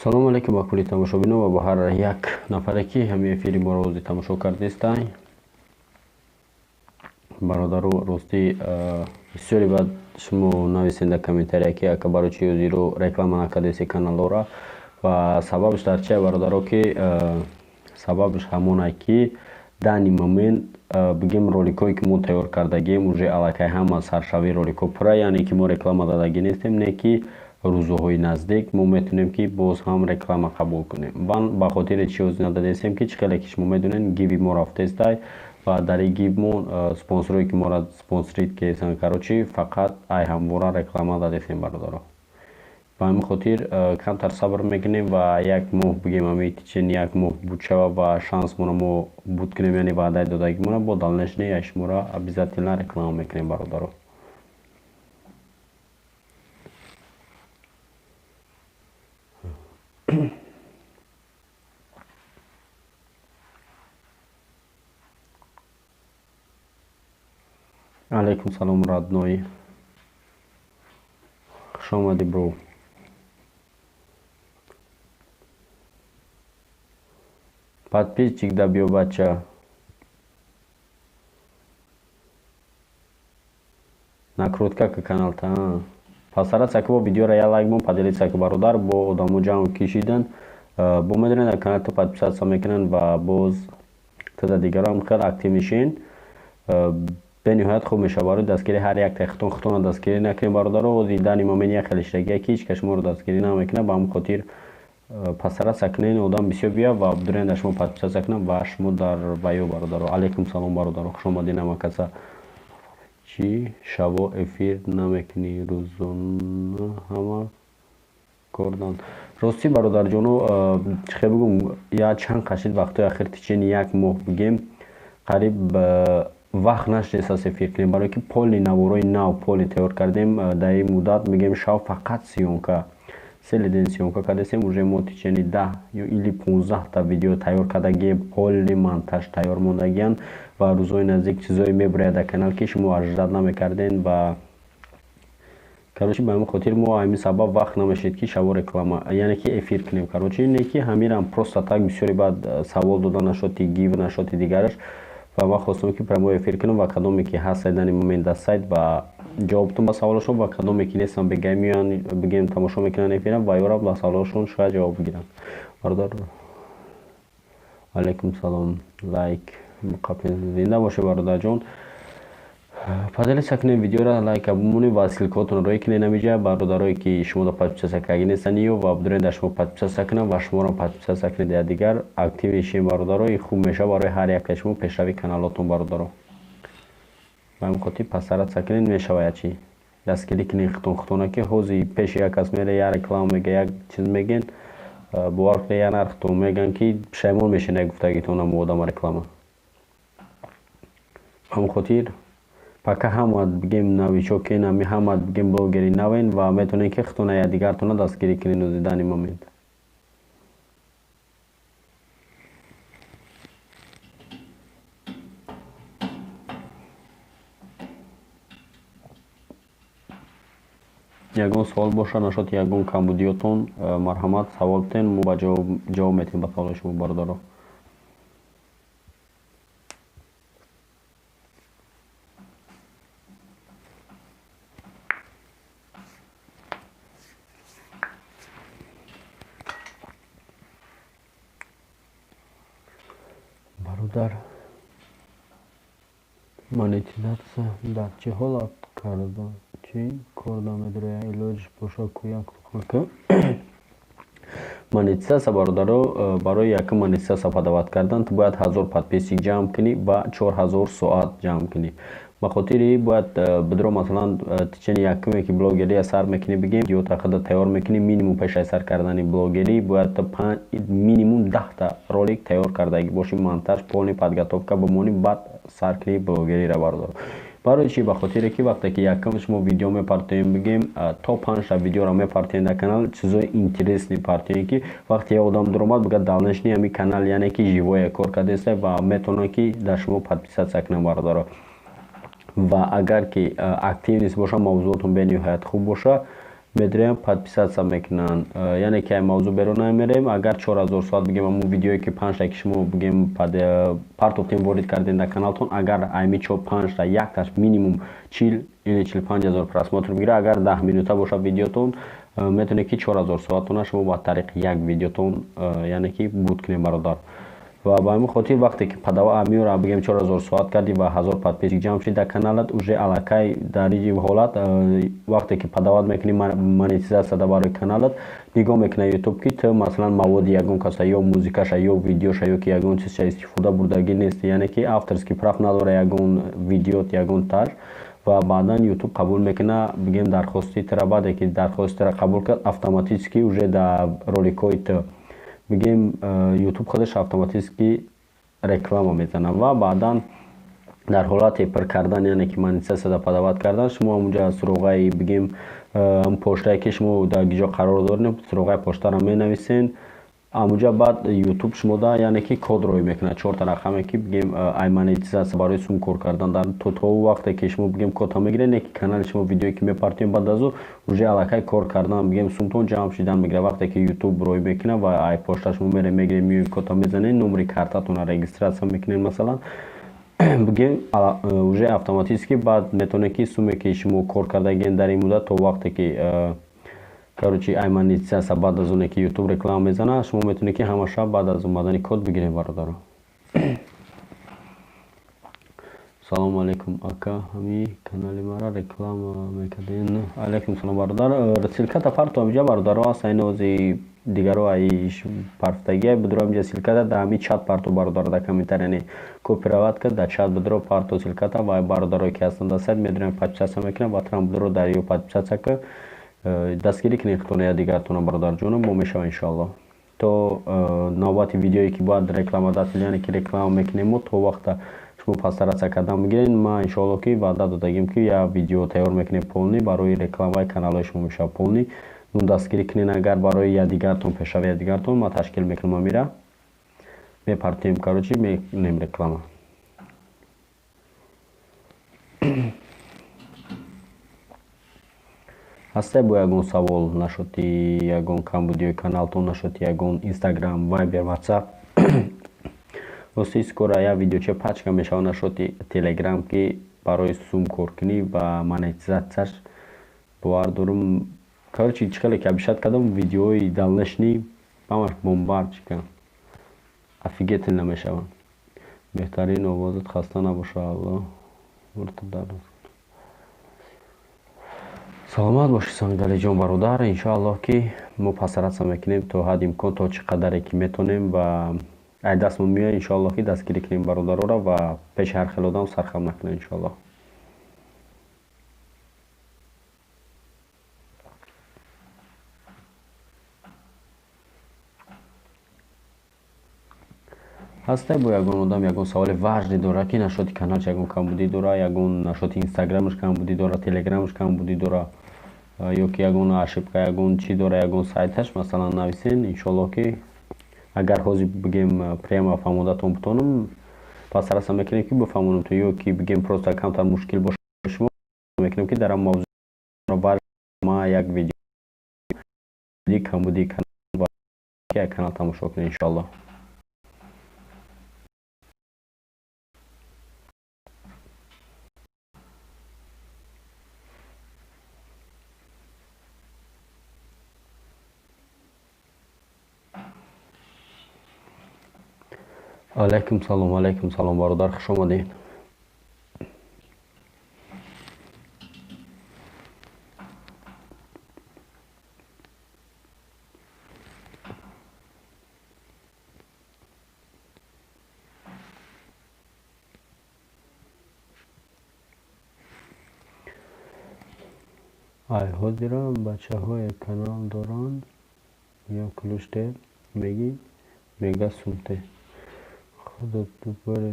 Салому алейкум ба кулли тамошобинон ва ба ҳар як нафаре, ки ҳамин эфири моро ҳозир тамошо кардестанд. Бародару, ростӣ, бисёре баъд шумо нависен дар комментария, ки ака, барои чӣ ҳозиро реклама накардеси каналҳоро. Ва сабабш дар чия, бародаро, ки сабабш ҳамонае, ки данный момент, бигем, роликҳое, ки мо тайёр кардагием, уже аллакай ҳама саршавии роликҳо пурра, яъне ки мо реклама дадагӣ нестем. Не ки рӯзҳои наздик мо метавонем, ки боз ҳам реклама қабул кунем. Ба хотири чӣ ҳозир нададестем, ки чӣ хеле ки шумо медонед, гиви мо рафтестай ва дар ин гив мо спонсорое, ки моро спонсорит кардестанд, короче, фақат ай ҳамвора реклама дадестем, бародаро. Ба ҳамин хотир камтар сабр мекунем ва як моҳ, бигем, ҳамин течение як моҳ буд шава ва шансмонро мо буд кунем, яъне ваъдаи додагимонро бо дальнейший шуморо обязательно реклама мекунем, бародаро. Алейкум салом, родной, хуш омадӣ, бро. Подписчик да биё, бача, накрутка ка каналта. Постараться ки бо видеоро як лайк мон, поделиться ки, бародар, бо одамо ҷамъ кишидан, бо медонед, дар каналто подписаться мекунанд ва боз тада дигарам хеле актив мешин, бениҳоят хуб мешавад барои дастгирии ҳар як хитон. Хитонро дастгирӣ накунем, бародаро, ҳозир данный момент як хеле шидагия, ки ҳеҷ кас шуморо дастгирӣ намекунад. Ба ҳамин хотир постараться кунед, одам бисёр биёяд ва бидурен дар шумо подписаться кунад ва шумо дар ваё. Бародаро, алейкум салом, бародаро, хуш омадед. Намакаса чӣ шаво эфир намекунӣ? Рӯзона ҳама кордан. Ростӣ, бародарҷоно, чӣ хел бигӯм, я чанд қашид вақтҳои ахир, течение як моҳ, бигем, қариб вақт нашудест эфир кунем, барое ки полный наворои нав полный тайёр кардем. Дар ин муддат, мегӯем, шав фақат съёмка, целый день съёмка кардастем. Уже мо течение 10 ё или 15-та видео тайёр кардагием, полный монтаж тайёр мондагианд ва рӯзҳои наздик чизое мебирояд дар канал, ки шумо ожидать намекардем. Ва, короче, ба ҳамин хотир мо ҳамин сабаб вақт намешид, ки шаво реклама, яъне ки эфир кунем. Короче, не ки ҳамирам просто так бисёре баъд савол дода нашуд, гив нашуд дигараш, ва ман хостам, ки прямой эфир кунам ва кадоме ки ҳаст данный момент дар сайт ва ҷавобтон ба саволашон, ва кадоме ки нестам, бегай меоянд, бигем, тамошо мекунанд эфира ва ёра ба саволашон шояд ҷавоб бигиранд. Бародар, алайкум салом, лайк, зинда бошед, бародарҷон. Поделиться кунед видеоро, лайка бимонед ва ссылкаотонро рой кунед ҳамиҷа бародарое, ки шуморо подписаться карда нестанд ё ва бидуред дар шумо подписаться кунанд ва шуморо подписаться кунед, якдигар актив мешем, бародаро. И хуб мешавад барои ҳар яке шумо пешравии каналотон, бародаро. Ба ҳамин хотир постараться кунед, мешавад ячи дастгирӣ кунед хитон хитона, ки ҳозир пеши як кас мере, як реклама мега, як чиз мегӯен, бовар кунед, як нархтон мегӯянд, ки пушаймон мешед як гуфтагитон ҳамо одама реклама. Ба ҳамин хотир пока ҳама, бигем, новичок ен, ҳами ҳама, бигем, блогери навен ва метавонед, ки хитона якдигартона дастгирӣ кунед ҳозир данный момент. Ягон савол бошад, нашод ягон камбудиётон, марҳамат, савол битен, мо ба ҷавоб метиҳем ба саволои шумо, бародаро. Бародар, монетизатсия дар чӣ ҳолат карда, чӣ корда медирояд? Илоҷиш боша ку як сухан. Монетизатсия, бародаро, барои якум монетизатсия подавать кардан ту бояд 1000 подписчик ҷамъ кунӣ ва 4000 соат ҷамъ кунӣ. Ба хотири бояд бидро, масалан, течение якуме, ки блогерия сар мекунӣ, бигем, видеота худа тайёр мекунӣ, минимум пеш аз сар кардани блогерӣ бояд минимум 10-та ролик тайёр кардагӣ бошӣ, монтаж, полный подготовка бимонӣ, баъд сар кунӣ блогериро, бародар. Барои чӣ? Ба хотире ки вақте ки якум шумо видео мепартоем, бигем, то панҷта видеоро мепартоем дар канал, чизои интересный партоем, ки вақте як одам дуромад, бигӯяд, дальнейший ҳамин канал, яъне ки живое кор кардааст, ва метавонад, ки дар шумо подписаться кунад, бародаро. Ва агар ки активность боша, мавзӯотон бениҳоят хуб боша, Медироям, подписаться мекунанд. Яъне ки ай мавзӯъ берун намерем. Агар 4000 соат, бигем, ҳамун видеое ки панҷта ки шумо, бигем, партофтем, ворид кардем дар каналтон, агар айми чор панҷта якташ минимум 40 или 45 000 просмотр бигирад, агар 10 минута бошад видеотон, метавонед ки 4000 соатона шумо ба тариқи як видеотон, яъне ки, буд кунед, бародар. Ва ба ҳамин хотир вақте ки падава меора, бигем, 4000 соат кардӣ ва 1000 подписчик ҷамъ шид дар каналат, уже аллакай дар ин ҳолат, вақте ки подавать мекунӣ монетизатсия барои каналат, нигоҳ мекунад Ютуб, ки ту, масалан, маводи ягон каса ё музикаша ё видеоша ё ки ягон чизша истифода бурдагӣ нести, яъне ки авторский прав надора ягон видеот, ягон тарж. Ва баъдан Ютуб қабул мекунад, бигем, дархости тура. Баъде ки дархости тура қабул кард, автоматически уже дар роликҳои ту, бигем, Ютуб худаш автоматически реклама мезанад. Ва баъдан дар ҳолати пур кардан, яъне ки монетизатсияда подавать кардан, шумо ҳамунҷа суроғаи, бигем, поштае ки шумо дар ҷо қарор доред, суроғаи поштаро менависен ҳамунҷа. Баъд Ютуб шумода, яъне ки, код роҳӣ мекунад, чорта рақаме ки, бигем, ай монетизатсия барои сум кор кардан. Дар то вақте ки шумо, бигем, кодҳо мегиред, не ки канали шумо видеое ки мепартоем, баъд аз ӯ уже аллакай кор кардан, бигем, сумтон ҷамъ шидан мегирад. Вақте ки Ютуб роҳӣ мекунад ва ай пошта шумо меред, мегиред, меоед, кодҳо мезанед, номери картатонро регистрация мекунед, масалан, бигем, уже автоматически баъд метавонед ки суме ки шумо кор кардагиен дар ин муддат, то вақте ки, короче, ай монетизатсия, баъд аз оне ки Ютуб реклама мезанад, шумо метавонед ки ҳамаша баъд аз омадани код бигиред, бародаро. Салому алейкум, ака, ҳами канали мара реклама мекарден? Алейкум салом, бародар. Ссылката парто ҳамиҷа, бародаро, аст. Айн ози дигаро ай парфтагия бидро ҳамиҷа, ссылката дар ҳами чат парто, бародар, дар комментария не, копировать кард, дар чат бидро парто ссылката. Ва бародарое ки ҳастанд дар сайт, медонем, подписаться мекунанд, ва трам бидро дар ё подписаться ка, дастгирӣ кунед худтона, я дигартона, бародарҷонам. Мо мешава, иншоалло, то навбати видеое ки бояд рекламодатель, яъне ки реклама мекунем мо, то вақта шумо постараться кардан мегиред. Ма, иншоалло, ки ваъда додагим, ки як видео тайёр мекунем полный барои рекламаи каналҳои шумо мешава полный. Ну, дастгирӣ кунед, агар барои якдигартон, пешави якдигартон ма ташкил мекунам, амира мепартоем, короче, мекунем реклама. Ҳасте бо ягон савол нашоти ягон камбудиёи каналтон, нашоти ягон Инстаграм, Вайбер, Ватсап? Рости, скоро як видеоча пачка мешавад нашоти Телеграм, ки барои сум коркунӣ ва монетизатсияш. Бовар дорум, короче, чӣ хеле ки обещать кардам, видеои дальнейший ҳамаш бомбардчика, офигительно мешаванд. Беҳтарин овозат, хаста набоша, Алло. Саломат бошӣ, Сангдалиҷон, бародар. Иншоаллоҳ, ки мо постараться мекунем то ҳадди имкон, то чӣ қадаре ки метонем ва ай дастмон меояд, иншоаллоҳ, ки дастгирӣ кунем бародароро ва пеши ҳар хел одам сархам накунем, иншоаллоҳ. Ҳасте бо ягон одам ягон саволи важный дора, ки нашоти каналш ягон камбудӣ дора, ягон нашоти Инстаграмаш камбудӣ дора, Телеграмаш камбудӣ дора ё ки ягон ошибка, ягон чӣ дора, ягон сайташ, масалан, нависен. Иншоаллоҳ, ки агар ҳозир, бигем, прямо фаҳмодатон бутонам, постараться мекунем, ки бифаҳмонам то, ё ки, бигем, просто камтар мушкил боша, шумо мекунем, ки дар ҳам мавзӯъ ма як видео камбудии канал, як канал тамошо кунед, иншоаллоҳ. Алайкум салом, алайкум салом, бародар, хуш омадед. Ай ҳозира бачаҳое канал доранд, мегӯям, ключ те, мегӣ, мега сумте худат бубаре.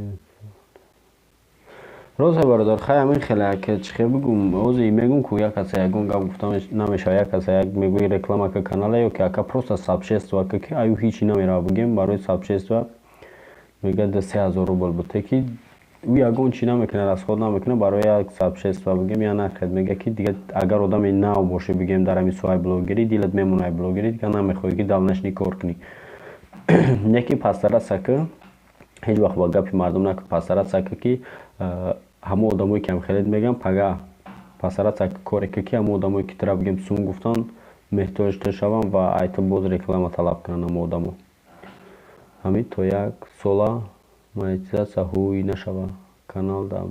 Розе, бародар, хай, ҳамин хеле ки чӣ хел бигӯм, ҳозир мегӯм ку, як каса ягон гап гуфта намешавад. Як каса як мегӯи реклама ка канала ё ки ака просто сообщество ка, ки аю ҳичи намерава, бигем, барои сообщество мегӯяд 3000 рубл буте, ки Ӯ ягон чӣ намекунад, расход намекунад барои як сообщество, бигем, я нархед мега, ки дига агар одами нав бошӣ, бигем, дар ҳамин соҳаи блогерӣ, дилат мемонад блогерӣ, дига намехоҳӣ, ки дальнейший кор кунӣ. Не ки постараться ки ҳеҷ вақт ба гапи мардум накун, постараться ки ҳамон одамое ки ҳамхелет мегӯянд, пага постараться коре ки ҳамон одамое ки тура, бигем, сум гуфтанд, меҳтоҷ ту шаванд ва ай ту боз реклама талаб кунанд ҳамон одамо. Ҳамин то як сола монетизатсия ҳуй нашава канал да?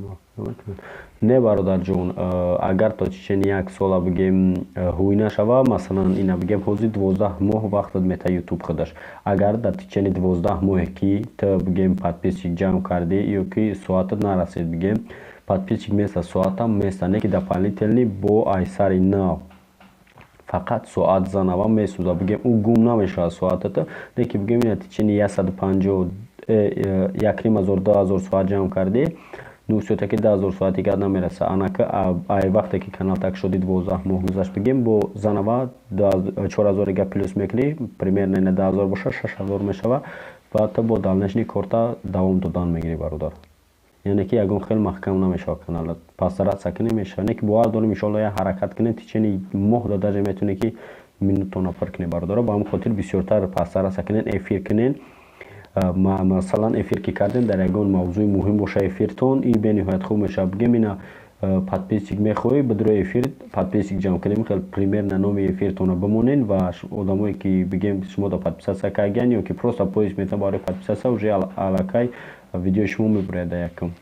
Не, бародарҷон, агар то течение як сола, бигем, ҳуй нашава, масалан, ина, бигем, ҳозир 12 моҳ вақтат мета Ютуб худаш. Агар дар течение 12 моҳе ки ту, бигем, подписчик ҷамъ кардӣ ё ки соатат нарасид, бигем, подписчик места, соатам места, не ки дополнительный бо ай сари нав фақат соат занава месӯза, бигем, ӯ гум намешавад соатата. Не ки, бигем, ина течение 150, 1500, 2000 соат ҷамъ кардӣ, ну всё-таки 10 000 соат дигар намераса. Анака ай вақте ки канал так шуди, 12 моҳ гузашт, бигем, бо занава 4000 дига плюс мекунӣ, примерно ина 10 000 боша, 6000 мешава ва ту бо дальнейший корта давом додан мегирӣ, бародар. Яъне ки ягон хел маҳкам намешавад каналат, постараться кунӣ, мешавад. Не ки бовар дорем, иншоалло, як ҳаракат кунед, течение моҳ да даже метавонӣ ки минутона пур кунед, бародаро. Ба ҳамин хотир бисёртар постараться кунед, эфир кунед. Масалан, эфир ки кардем, дар ягон мавзӯи муҳим боша эфиртон, ин бениҳоят хуб мешавад. Бигем, ина подписчик мехоҳӣ, бидури эфир подписчик ҷамъ кунем, хел примерно номи эфиртонро бимонед ва одамое ки, бигем, шумо да подписаться кардагиянд ё ки просто поиск метавон барои подписаться, уже аллакай видеои шумо мебуряд. Якум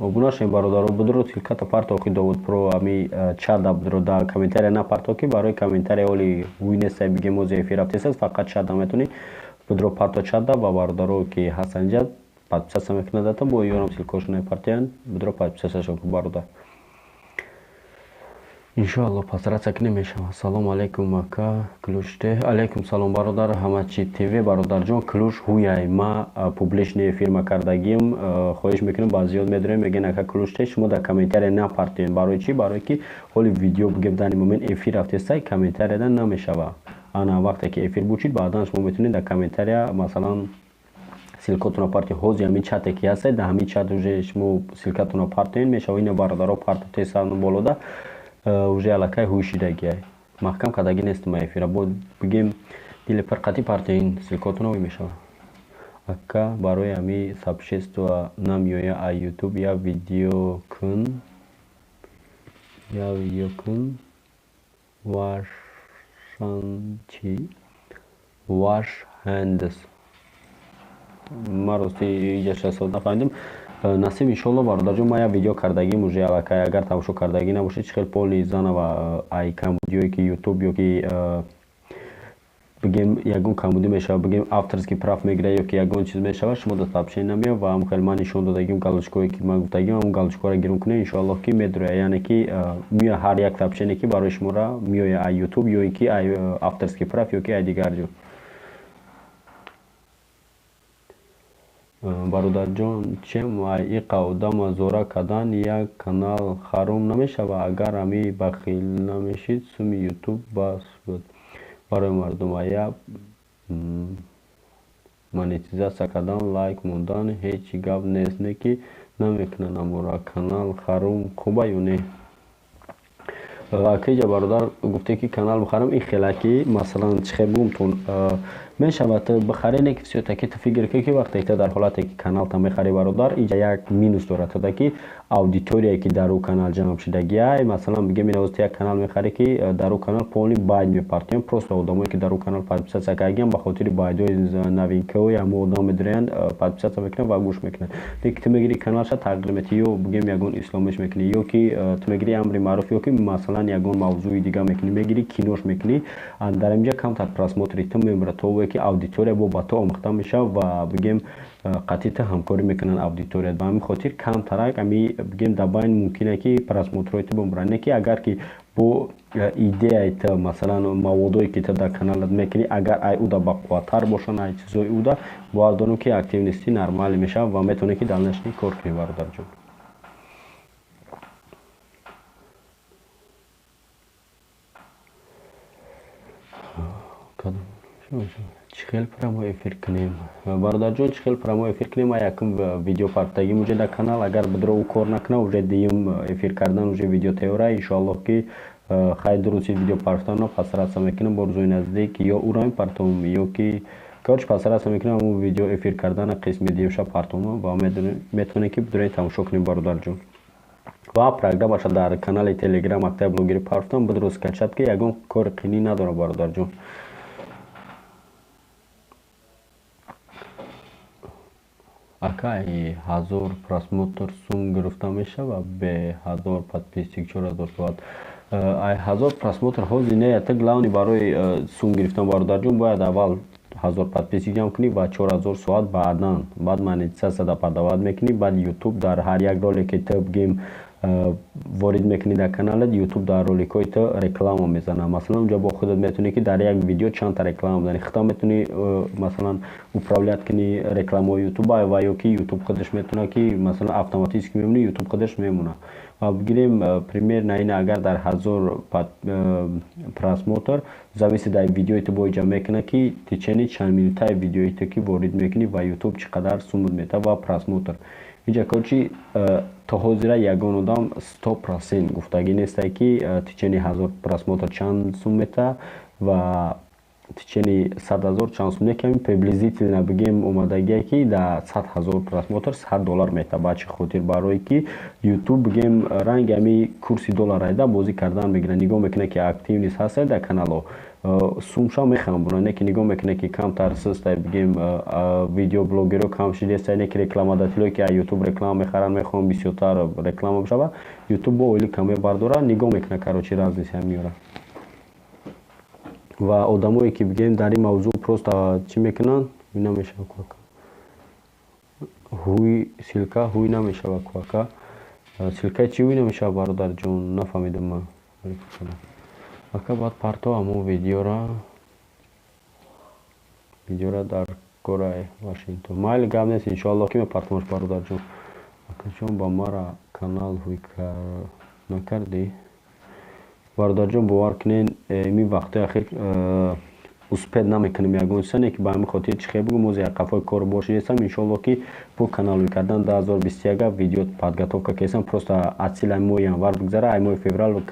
обуна шавем, бародаро. Бидуро ссылката парто, ки Довуд Про ами чат да бидуро, да комментария напарто, ки барои комментария оли ҳуй нестай. Бигем, ози эфир рафтесаст, фақат чат да метавонӣ бидуро парто чат да ва бародаро ки ҳастанд инҷа, подписаться мекунад ата бо ёрам, ссылкошон мепартиянд, бидуро подписаться кун, бародар. Иншоалло, постараться кунем, мешавад. Салом алейкум, ака, ключте. Алейкум салом, бародар. Ҳамачи ТВ, бародарҷон, ключ ҳуяй, ма публичный эфирма кардагим. Хоҳиш мекунам, баъзиёт медорем, мегӯян, ака, ключте. Шумо дар комментария напартоед. Барои чӣ? Барое ки ҳоли видео, бигем, данный момент эфир рафтестай, комментарияда намешава. Ана вақте ки эфир бучид, баъдан шумо метавонед дар комментария, масалан, ссылкотонро партоед. Ҳозир ҳамин чате ки ҳастед, дар ҳамин чат уже шумо ссылкатонро партоед, мешава. Ина бародаро партотесан болода, уже аллакай ҳуй шидагиай, маҳкам кардагӣ нестам эфира. Бо, бигем, дили пирқатӣ партоин ссылкотонро, ҳуй мешава. Ака, барои ҳами сообщество намеоя а Ютуб, як видео кун, як видео кун. Вашан чи, wash hands? Ман рости иҷаша соз нафаҳмидам. Насиб, иншоалло, бародарҷон, ман як видео кардагим уже аллакай, агар тамошо кардагӣ набошед, чӣ хел поли занава ай камбудиое ки Ютуб ё ки, бигем, ягон камбудӣ мешавад, бигем, авторский прав мегирад ё ки ягон чиз мешавад, шумо дар сообщение намеяд. Ва ҳам хел ман нишон додагим, галочкое ки ман гуфтагим, ҳамон галочкаро гирон кунед, иншоаллоҳ, ки медурояд. Яъне ки меояд ҳар як сообщение ки барои шуморо меояд ай Ютуб ё ин ки ай авторский прав ё ки ай дигар ҷо. Бародарҷон, чем ай иқа одама зора кардан, як канал харом намешавад? Агар ҳами бахил намешид, суми Ютуб бас буд барои мардум. Ая монетизатсия кардан, лайк мондан ҳеҷ гап нест, не ки намекунанд амора. Канал харом хуба ё не? Акиҷа, бародар, гуфте ки канал бихарам, ин хелаки, масалан, чӣ хел бигумтон, мешавад бихарӣ, не ки всё-таки ту фикр кун, ки вақте ки ту дар ҳолате ки каналта мехарӣ, бародар, инҷа як минус дорад туда, ки аудиторияе ки дар ӯ канал ҷамъ шудагиай. Масалан, бигем, ин ту як канал мехарӣ, ки дар ӯ канал полный байд мепартоем, просто одамое ки дар ӯ канал подписаться кардагиан, ба хотири байдҳои новинкаҳои ҳамон одам медироянд, подписаться мекунанд ва гӯш мекунанд. Лекин ту мегирӣ, каналша тағйир метиҳӣ, ё, бигем, ягон исломиш мекунӣ, ё ки ту мегирӣ амри маъруф, ё ки, масалан, ягон мавзӯи дига мекунӣ, мегирӣ кинош мекунӣ, дар инҷа камтар просмотри ту мемирад, то ое ки аудитория бо ба ту омӯхта мешавад ва, бигем, қатъи ту ҳамкорӣ мекунанд аудитория. Ба ҳамин хотир камтарак ами, бигем, дар байн мумкине ки просмотрҳои ту бимиранд. Не ки агар ки бо идеяи ту, масалан, маводое ки ту дар каналат мекунӣ, агар ай уда бақувваттар бошанд, ай чизои уда, бояд донем, ки активности нормалӣ мешавад ва метавонӣ ки дальнейший кор кунӣ, бародарҷон. Чӣ хел прямой эфир кунем, бародарҷон? Чӣ хел прямой эфир кунем? Ма якум видео партагим уже дар канал. Агар бидро ӯ кор накуна, уже дуюм эфир кардан уже видео тайёра, иншоаллоҳ, ки хай дуруст видео партофтанро постараться мекунам. Бо рӯзои наздик ё ӯро мепартовам, ё ки, короче, постараться мекунам, ҳамун видео эфир кардана қисми дуюмша партовам ва метавонем, ки бидурем, тамошо кунем, бародарҷон. Ва программаша дар канали Телеграм Мактаби блогерӣ партофтам, бидро скачать ки, ягон кори қинӣ надорам, бародарҷон. Акай, 1000 просмотр сум гирифта мешава, бе 1000 подписчик, 4000 соат? Ай 1000 просмотр ҳози не. Та главный барои сум гирифтан, бародарҷон, бояд аввал 1000 подписчик ҷамъ кунӣ ва 4000 соат. Баъдан баъд монетизатсия да подавать мекунӣ. Баъд Ютуб дар ҳар як ролике ту, бигем, ворид мекунӣ дар каналат, Ютуб дар роликҳои ту реклама мезанад. Масалан, унҷо бо худат метавонӣ, ки дар як видео чандта реклама бизанӣ. Худта метавонӣ, масалан, управлять кунӣ рекламаҳои Ютуба ва ё ки Ютуб худаш метавонад, ки, масалан, автоматически мемонӣ, Ютуб худаш мемонад. Ва бигирем, примерно ин агар дар 1000 просмотр, зависит дар видеои ту бо иҷа мекунад, ки течение чанд минутаи видеои ту ки ворид мекунӣ ва Ютуб чӣ қадар сумут метавад ва просмотр иҷа. Короче, то ҳозира ягон одам 100% гуфтагӣ нестай, ки течение 1000 просмотр чанд сум метавад ва течение 100 000 чанд сум. Неками приблизительно, бигем, омадагие, ки дар 100 000 просмотр 100 доллар метавад. Ба чӣ хотир? Барое ки Ютуб, бигем, ранги ҳами курси доллар айда бозӣ кардан мегирад. Нигоҳ мекунад, ки активность ҳастад дар каналҳо, сумша мехамбурад, не ки нигоҳ мекунад, ки камтар систай, бигем, видеоблогерҳо кам шидестай, не ки рекламодателҳое, ки аз Ютуб реклама мехаранд, мехоҳанд бисёртар реклама бишавад. Ютуб бо ойлика мебардорад, нигоҳ мекунад, короче, разница меорад. Ва одамое, ки, бигем, дар ин мавзӯъ просто чӣ мекунанд, намешавад кӯака ҳуй, ссылка ҳуй намешавад, кӯака. Ссылкаи чӣ ҳуй намешавад, бародарҷон? Нафаҳмидам ман. Ака, баъд парто ҳамон видеора дар кораи Вашингтон. Майли, гап нест, иншоаллоҳ, ки мепартомаш, бародарҷон. Акаҷон, ба мара канал ҳуй накардӣ? Бародарҷон, бовар кунед, ин вақтҳои ахир успеть намекунем ягон чиза, не ки ба ҳамин хотир чӣ хел бигӯм, оз як қафои кору бор шидестам. Иншоаллоҳ, ки бо канал ҳуй кардан 2021 видео подготовка кестам. Просто атсил моҳи январ бигзара, ай моҳи феврал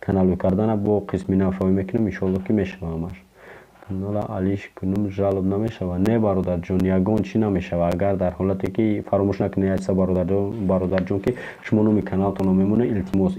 канал ҳуй кардана бо қисми нав шоӣ мекунем. Иншоаллоҳ, ки мешава ҳамаш. Канала алиш кунум, жалоб намешавад? Не, бародарҷон, ягон чӣ намешавад. Агар дар ҳолате ки фаромӯш накунед як чиза, бародарҷон, ки шумо номи каналтонро мемонед, илтимос,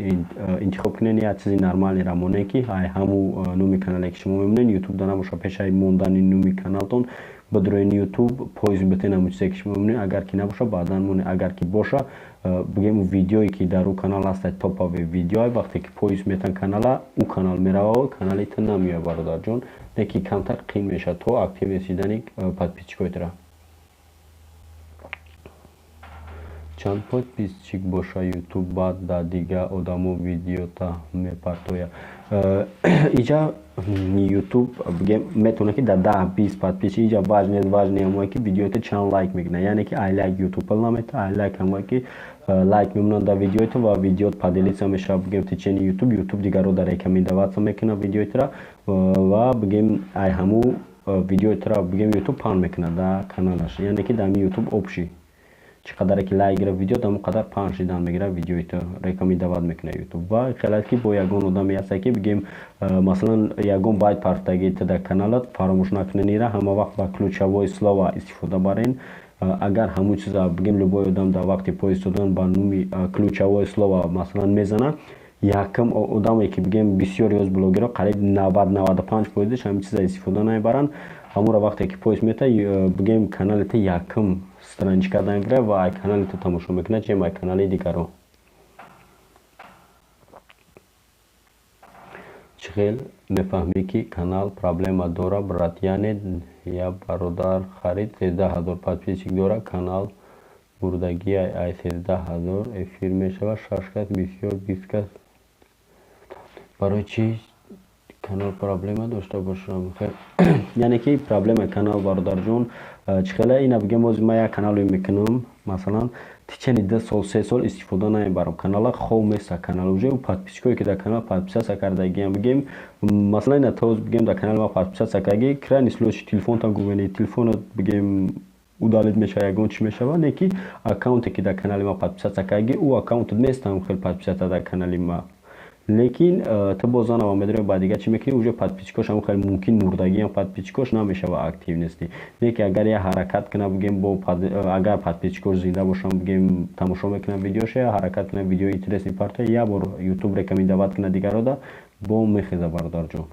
интихоб кунед як чизи нормальныйра монед, ки ҳамун номи канале, ки шумо мемонед, Ютуб да набошад. Пешаи мондани номи каналтон бидроен Ютуб, поиск битен ҳамун чизе, ки шумо мемонед. Агар ки набошад, баъдан монед. Агар ки боша, бигем, видеое, ки дар ӯ канал ҳастад, топовый видео, вақте ки поиск метан канала, ӯ канал мерава, канали ту намеояд, бародарҷон. Не ки камтар қиин мешавад то активный шидани подписчикои Чанд подписчик боша, Ютуб баъд да дигар одамо видеота мепартояд? Иҷа Ютуб, бигем, метавонад, ки дар 10-20 подписчик, иҷа важный нест. Важный ҳамое, ки видеоята чанд лайк мекунад, яъне ки ай лайк Ютуб пул наметавад, ай лайк ҳамое, ки лайк мемонад дар видеои ту ва видеот поделиться мешавад, бигем, течение Ютуб. Ютуб дигарро дар рекомендоваться мекунад видеои тура ва, бигем, ай ҳамун видеои тура, бигем, Ютуб паҳн мекунад дар каналаш. Яъне ки дар ҳамин Ютуб общий чӣ қадаре ки лайк гирифт видео, ҳамон қадар паҳн шидан мегирад видеои ту, рекомендовать мекунад Ютуб. Ва хеле ки бо ягон одаме ҳаста, ки, бигем, масалан, ягон байт партагӣ ту дар каналат, фаромӯш накунед ира, ҳама вақт ба ключевое слово истифода барен. Агар ҳамун чиза, бигем, любой одам дар вақти поиск додан ба номи ключевое слово, масалан, мезанад, якум одаме, ки, бигем, бисёри аз блогерҳо, қариб 90-95 фоизаш ҳамин чиза истифода намебаранд. Ҳамонро вақте ки поиск мета, бигем, канали ту якум страничка мегирад ва ай канали ту тамошо мекунад, чем ай канали дигарон. Чӣ хел мефаҳмӣ, ки канал проблема дора, брат? Яъне як бародар харид, 13 000 подписчик дора, канал бурдагиай, ай 13 000 эфир мешавад шаш кас, бисёр 20 кас. Барои чӣ канал проблема дошта бошам? Яъне ки проблемаи канал, бародарҷон, чӣ хеле ина, бигем, ози ман як канале мекунам, масалан. Течение 2 сол, 3 сол истифода намебарам канала, хов меса канал. Уже подписчикое, ки дар канал подписаться кардагиам, бигем, масалан, ина тоз, бигем, дар канали ма подписаться кардаги, крайний случай телефонтан гувени, телефонот, бигем, удалить мешава, ягон чӣ мешава, не ки аккаунте, ки дар канали ма подписаться кардаги, ӯ аккаунтат нестам хел подписаться дар канали ма. Лекин ту боз занава медорӣ, ба дигар чӣ мекунӣ, уже подписчикош ҳам хеле мумкин мурдагиам, подписчикош намешава, активности не. Ки агар я ҳаракат кунам, бигем, бо агар подписчикош зинда бошам, бигем, тамошо мекунам видеоша, ҳаракат кунам, видеои интересный парта, як бор Ютуб рекомендовать кунад дигарода, бо мехеза, бародарҷон.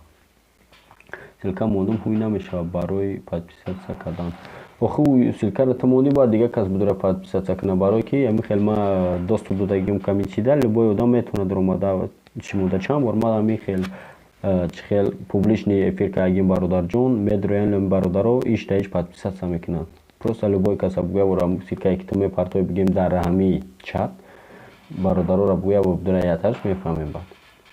Ссылка мондум, ҳуй намешава барои подписаться кардан. Охи, ссылкаро ту мондӣ, бояд дигар кас бидора подписаться кунад, барое ки ҳамин хел ма доступ додагиам ками чида, любой одам метавонад омада чӣ монда. Чанд бор ман ҳамин хел чӣ хел публичный эфир кардагим, бародарҷон, медроян бародаро, иш да иш подписаться мекунанд. Просто любой каса бугӯя, бора ссылкае, ки ту мепартои, бигем, дар ҳамин чат бародароро бугӯя, бидора яташ мефаҳмем. Баъд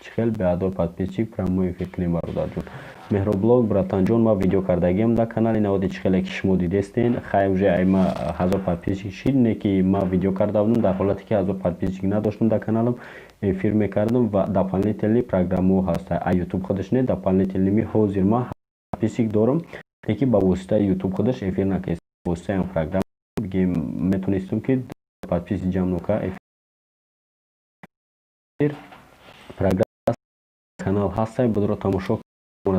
чӣ хел беадор подписчик прямой эфир кунем, бародарҷон? Меҳроблог, братанҷон, ман видео кардагиам дар канали наводи, чӣ хеле ки шумо дидестен. Хай, уже ай ма 1000 подписчик шид, не ки ман видео карда будам дар ҳолате, ки 1000 подписчик надоштам, дар каналам эфир мекардам. Ва дополнительный программаҳо ҳаст, а Ютуб худаш не дополнительный. Ми ҳозир ман подписчик дорам, лекин ба воситаи Ютуб худаш эфир накард, воситаи ам программа, бигем, метонистам, ки подписчик ҷамъ нока, эфир. Программа канал ҳастай, будро тамошо,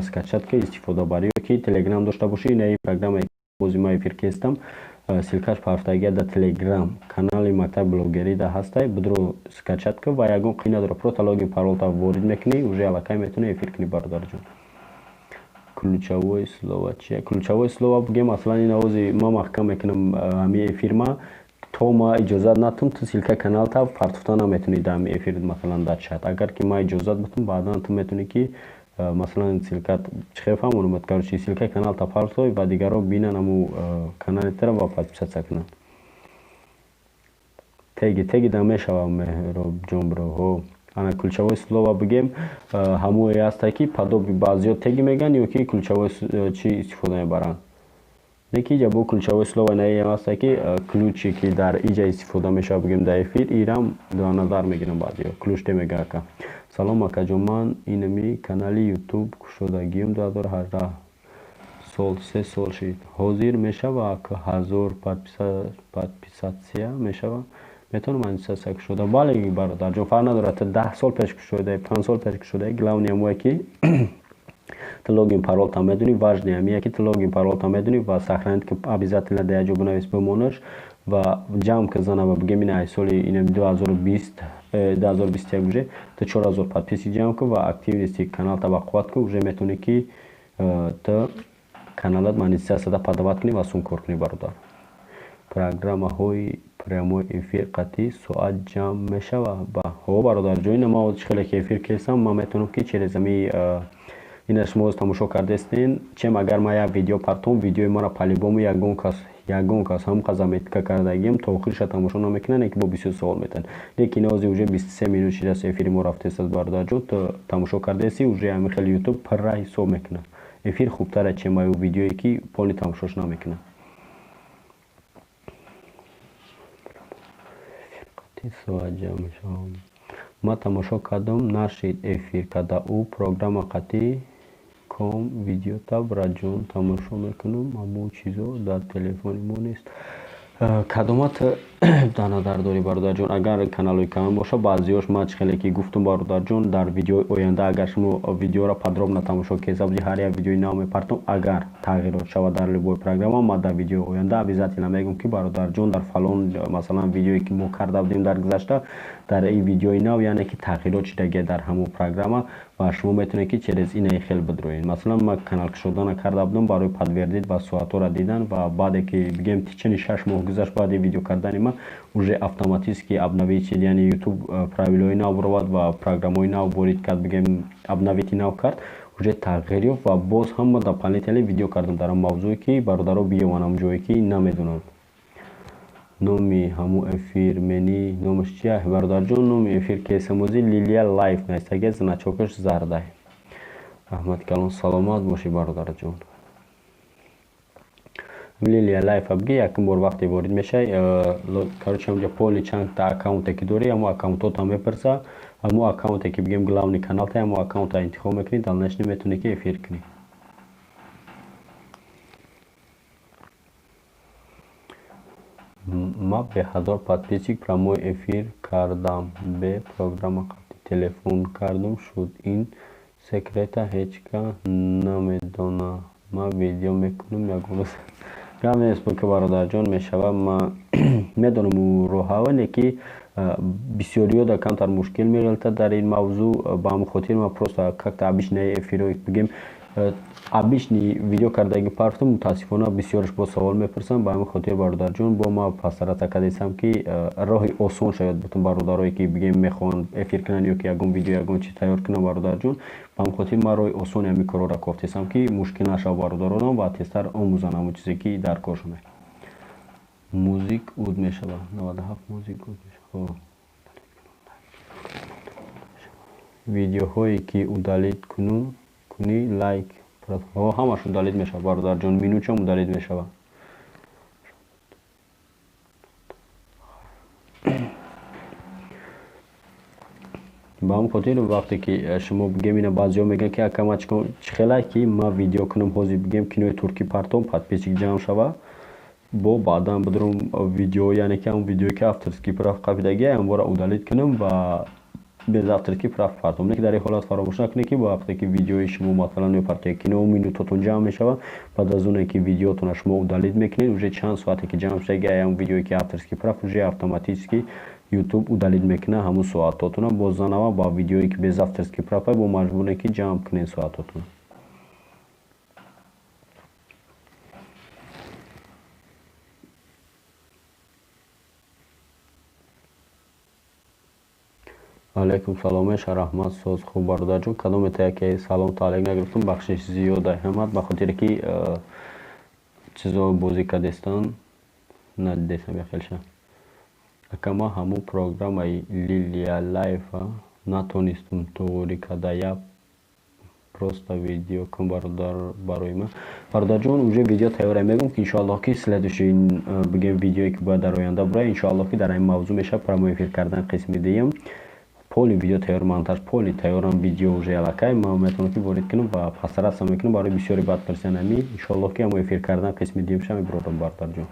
скачать ка, истифода барӣ. Ё ки Телеграм дошта бошӣ, ина программа бози ма эфир кестам, ссылкаш парафтагия дар Телеграм канали Мактаби блогерӣ да ҳастай, будро скачать ка ва ягон қӣ надора, просто логин, паролта ворид мекунӣ, уже аллакай метавонӣ эфир кунӣ, бародарҷон. Ключевое слово чия? Ключевое слово, бигем, масалан, ин овози ма маҳкам мекунам ҳамин эфирма, то ма иҷозат натум, ту ссылкаи каналта партофта наметавонӣ дар ҳамин эфир, масалан, дар чат. Агар ки ма иҷозат бутум, баъдан ту метавонӣ, ки масалан, ссылка чӣ хел фаҳмонам, короче, ссылкаи каналта партой ва дигарро бинан ҳаму канали тара ва подписаться кунанд. Теги, теги да мешава, Меҳробҷон бро. Ҳо, ана ключевое слово, бигем, ҳамое ҳасте, ки подоби баъзиё теги мегӯянд ё ки ключевое чӣ истифода мебаранд. Лекин иҷа бо ключевое слово наем ҳасте, ки ключе, ки дар иҷа истифода мешавад, бигем, дар эфир, ирам дар назар мегирам баъзиё. Ключ те мега. Ака, салом, акаҷон, ман инами канали Ютуб кушодагиам 2018 сол, 3 сол шид. Ҳозир мешава, ака, 1000 подписаться мешава, метавонам монетизатсия кушода? Бале, бародарҷон, фарқ надорад, ту 10 сол пеш кушодаи, 5 сол пеш кушодаи, главное ҳамое, ки ту логин, паролта медонӣ. Важный ҳамие, ки ту логин, паролта медонӣ ва сохранить ки, обязательно дар як ҷо бинавис, бимонаш ва ҷамъ ки зана ва, бигем, ина соли ина 2020, 2021 уже ту 4000 подписчик ҷамъ кун ва активности каналта бақувват кун, уже метавонӣ, ки ту каналат монетизатсияда подавать кунӣ ва сум кор кунӣ, бародар. Программаҳои прямой эфир қатъи соат ҷамъ мешава? Ба ҳо, бародарҷон, ина ман чӣ хеле ки эфир кестам, ман метавонам, ки через ами ина шумо тамошо кардестен, чем агар ман як видео партом, видеои маро по-любому ягон кас ҳамон заметка кардагиам, то охириша тамошо намекунанд, ки бо бисёр савол метаҳанд. Лекин ҳозир уже 23 минут шидааст эфири мо рафтааст, бародарҷон, ту тамошо кардаеси, уже ҳамин хеле Ютуб пурра ҳисоб мекунад. Эфир хубтар аст, чем аю видеое, ки полный тамошош намекунад. Соат ҷамъ мешавад. Ман тамошо кардам, нашид эфир карда, ӯ программа қатъи ком видеота, браҷон, тамошо мекунам, ҳамон чизо дар телефони мо нест. Кадомат дар назар дорӣ, бародарҷон? Агар каналҳои калон бошад, баъзеҳош ман чӣ хеле ки гуфтам, бародарҷон, дар видеои оянда, агар шумо видеоро подробно тамошо кеса будӣ, ҳар як видеои нав мепартом, агар тағйирот шавад дар любой программа, ман дар видеои оянда обязательно мегӯям, ки бародарҷон, дар фалон, масалан, видеое, ки мо карда будем дар гузашта, дар ин видеои нав, яъне ки тағйирот шидагия дар ҳамон программа ва шумо метавонед, ки через инаи хел бидроед. Масалан, ман канал кушодана карда будам барои подтвердить ва соатҳоро дидан ва баъде ки, бигем, течение 6 моҳ гузашт баъди видео кардани ман, уже автоматически обновить шид, яъне Ютуб правилои нав баровард ва программаҳои нав ворид кард, бигем, обновить нав кард, уже тағйир ёфт ва боз ҳам ма дополнительно видео кардам дар он мавзӯе, ки бародаро биёванд ҳамон ҷое, ки намедонанд. Номи ҳамун эфир мени номаш чия, бародарҷон? Номи эфир кесамозӣ Лилия Лайф навистагия, значокаш зардай. Раҳмати калон, саломат бошӣ, бародарҷон. Лилия Лайфа бигӣ, якум бор вақте ворид мешавӣ, короче, ҳамҷа полный чандта аккаунте ки дорӣ, ҳамо аккаунтота мепурса. Ҳамо аккаунте ки бигем главный каналта, ҳамо аккаунта интихоб мекунӣ, дальнейший метавонӣ ки эфир кунӣ. Ма бе 1000 подписчик прямой эфир кардам, бе программа қати телефон кардум, шуд. Ин секрета ҳеҷ кас намедона. Ма видео мекунам ягон рӯз. Гап нест, ки бародарҷон, мешава. Ма медонам ӯ роҳава не, ки бисёриёда камтар мушкил меғелтад дар ин мавзӯъ. Ба ҳамин хотир ма просто как-то обычный эфиро бигем, обычный видео кардаги партум. Мутаассифона, бисёрш бо савол мепурсанд. Ба ҳамин хотир, бародарҷон, бо ма постараться кардесам, ки роҳи осон шавад бутун бародарое ки бигем мехоҳанд эфир кунанд ё ки ягон видео, ягон чиз тайёр кунанд, бародарҷон. Ба ҳамин хотир ман роҳи осони ҳамин корҳоро кофтесам, ки мушкил нашавад бародаронам ва тезтар омӯзанд ҳамон чизе ки дар коршон. Музик уд мешавад, 97 музик уд мешавад. Видеоҳое ки удалить кунӣ, лайк ҳамаш удалить мешавад, бародарҷон, минучам удалить мешавад. Ба ҳамин хотир вақте ки шумо бигем, ина баъзеҳо мегӯянд, ки ака, ма чӣ хелай ки ма видео кунам, ҳозир бигем кинои туркӣ партом, подписчик ҷамъ шава, бо баъдан бидурам видео, яъне ки ҳамон видеое ки авторский прав қабидагия, ҳамвора удалить кунам ва без авторский прав партом. Лекин дар ин ҳолат фаромӯш накунед, ки вақте ки видеои шумо масалан мепартоед, кино, минутотон ҷамъ мешавад. Баъд аз оне ки видеотонро шумо удалить мекунед, уже чанд соате ки ҷамъ шудаги ҳамон видеое ки авторский прав, уже автоматически Ютуб удалить мекунад ҳамон соатотонро. Боз занава ба видеое ки без авторский прав, бо маҷбуре ки ҷамъ кунед соатотонро. Алайкум салом, меша, раҳмат, соз, хуб, бародарҷон. Кадомета яке салом тааллуқ нагирифтум, бахшиш зиёда ҳамат, ба хотире ки чизо бозӣ кардестан, надидесам яхелша. Ака, ма ҳамун программаи Лилия Лайфа натонистум туғрӣ карда, я просто видео кун, бародар, барои ман. Бародарҷон, уже видео тайёра. Мегӯм, ки иншоаллоҳ, ки следующий бигем видеое ки бояд дар оянда бурад, иншоаллоҳ, ки дар ҳамин мавзӯъ мешавад, прямой эфир кардан қисми дуюм. Полный видео тайёр, монтаж полный тайёрам, видео уже аллакай ман метавонам ки ворид кунам ва постараться мекунам. Барои бисёре баъд пурсидан ами, иншоаллоҳ, ки ҳамо эфир кардан қисми дуюмша мебурорам, бародарҷон.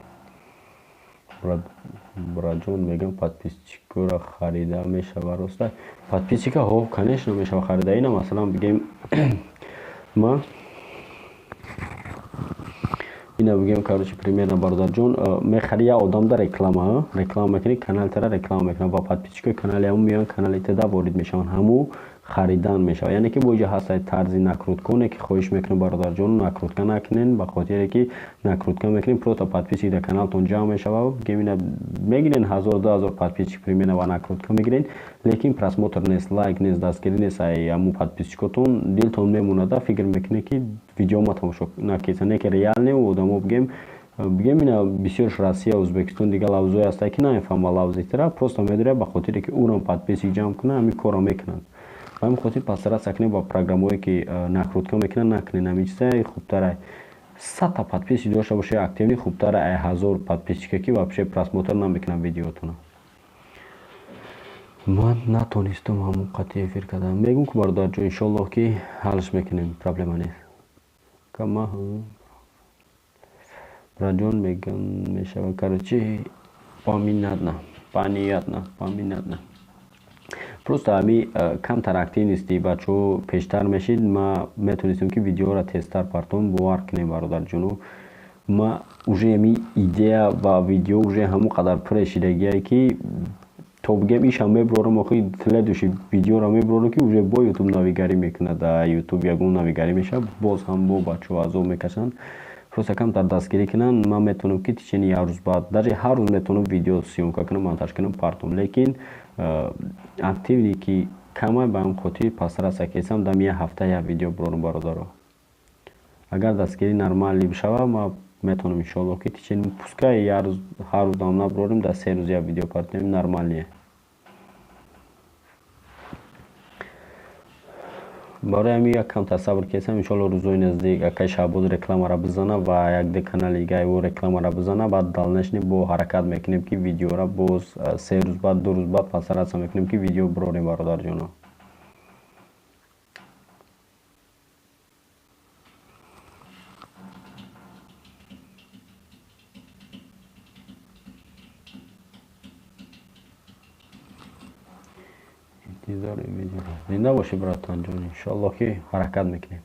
Браҷон, мегӯям, подписчикоро харида мешава, роста? Подписчика ҳо, конечно, мешава харида. Ина масалан бигем, ма ина бигем, короче, примерно, бародарҷон, мехари як одам да реклама мекунӣ, каналтара реклама мекунад ва подписчикои канали ҳамун меоянд, канали тада ворид мешаванд, ҳамун харидан мешавад. Яъне ки бо иҷа ҳаст тарзи накрутка, ки хоҳиш мекунам, бародарҷон, накрутка накунен, ба хотире ки накрутка мекунем, просто подписчик дар каналтон ҷамъ мешавад. Бигем, ина мегирен 1000, 2000 подписчик примерно ва накрутка мегирен, лекин просмотр нест, лайк нест, дастгирӣ нест. Ай ҳамун подписчикотон дилтон мемонада, фикр мекунед, ки видеома тамошо накеса, не ки реально одамо. Бигем, ина бисёрш Россия, Ӯзбекистон, дигар лавзое ҳастанд, ки намефаҳма лавзи тира, просто медорад, ба хотире ки ӯрам подписчик ҷамъ кунад, ҳамин корро мекунанд. Ба ҳамин хотир постараться кунед, ба программаҳое ки накрутка мекунанд, накунед ҳамин чиза. Хубтара 100-та подписчик дошта бошед активный, хубтара ай 1000 подписчика, ки вообще просмотр намекунад видеотона. Ман натонистам ҳамон қатъи эфир кардан. Мегӯм, ки бародарҷон, иншоаллоҳ, ки ҳалш мекунем, проблема нест. Кама браҷон, мегӯям, мешава, короче, понятно, понятно, понятно. Просто ҳами камтар активности бачаҳо пештар мешид, ма метонистем, ки видеоро тезтар партом. Бовар кунем, бародарҷону, ма уже ами идея ва видео уже ҳамон қадар пуре шидагие, ки то бигем ишам мебурорам, охи следующий видеоро мебурорам, ки уже бо Ютуб навигарӣ мекунад, дар Ютуб ягон навигарӣ мешавад, боз ҳам бо бачаҳо азоб мекашанд. Просто камтар дастгирӣ кунанд, ман метавонам, ки течение як рӯз баъд, даже ҳар рӯз метавонам видео съёмка кунам, монтаж кунам, партом, лекин активный ки камай. Ба ҳамин хотир постараться кесам, дам як ҳафта як видео бурорам, бародаро. Агар дастгирӣ нормальный бишавад, ман метавонам, иншоаллоҳ, ки течение, пускай як рӯз, ҳар рӯзам набурорем, дар 3 рӯз як видео партоем, нормальный. Барои ҳамин як кам тасаввур кесам, иншоалло рӯзои наздик акай Шаҳбоз рекламаро бизана ва як ду канали дигаи ӯ рекламаро бизана, баъд дальнейший бо ҳаракат мекунем, ки видеора боз 3 рӯз баъд, 2 рӯз баъд постараться мекунем, ки видео бирорем, бародарҷоно. Интизори видео. Зинда бошӣ, братанҷон, иншоалло ки ҳаракат мекунем.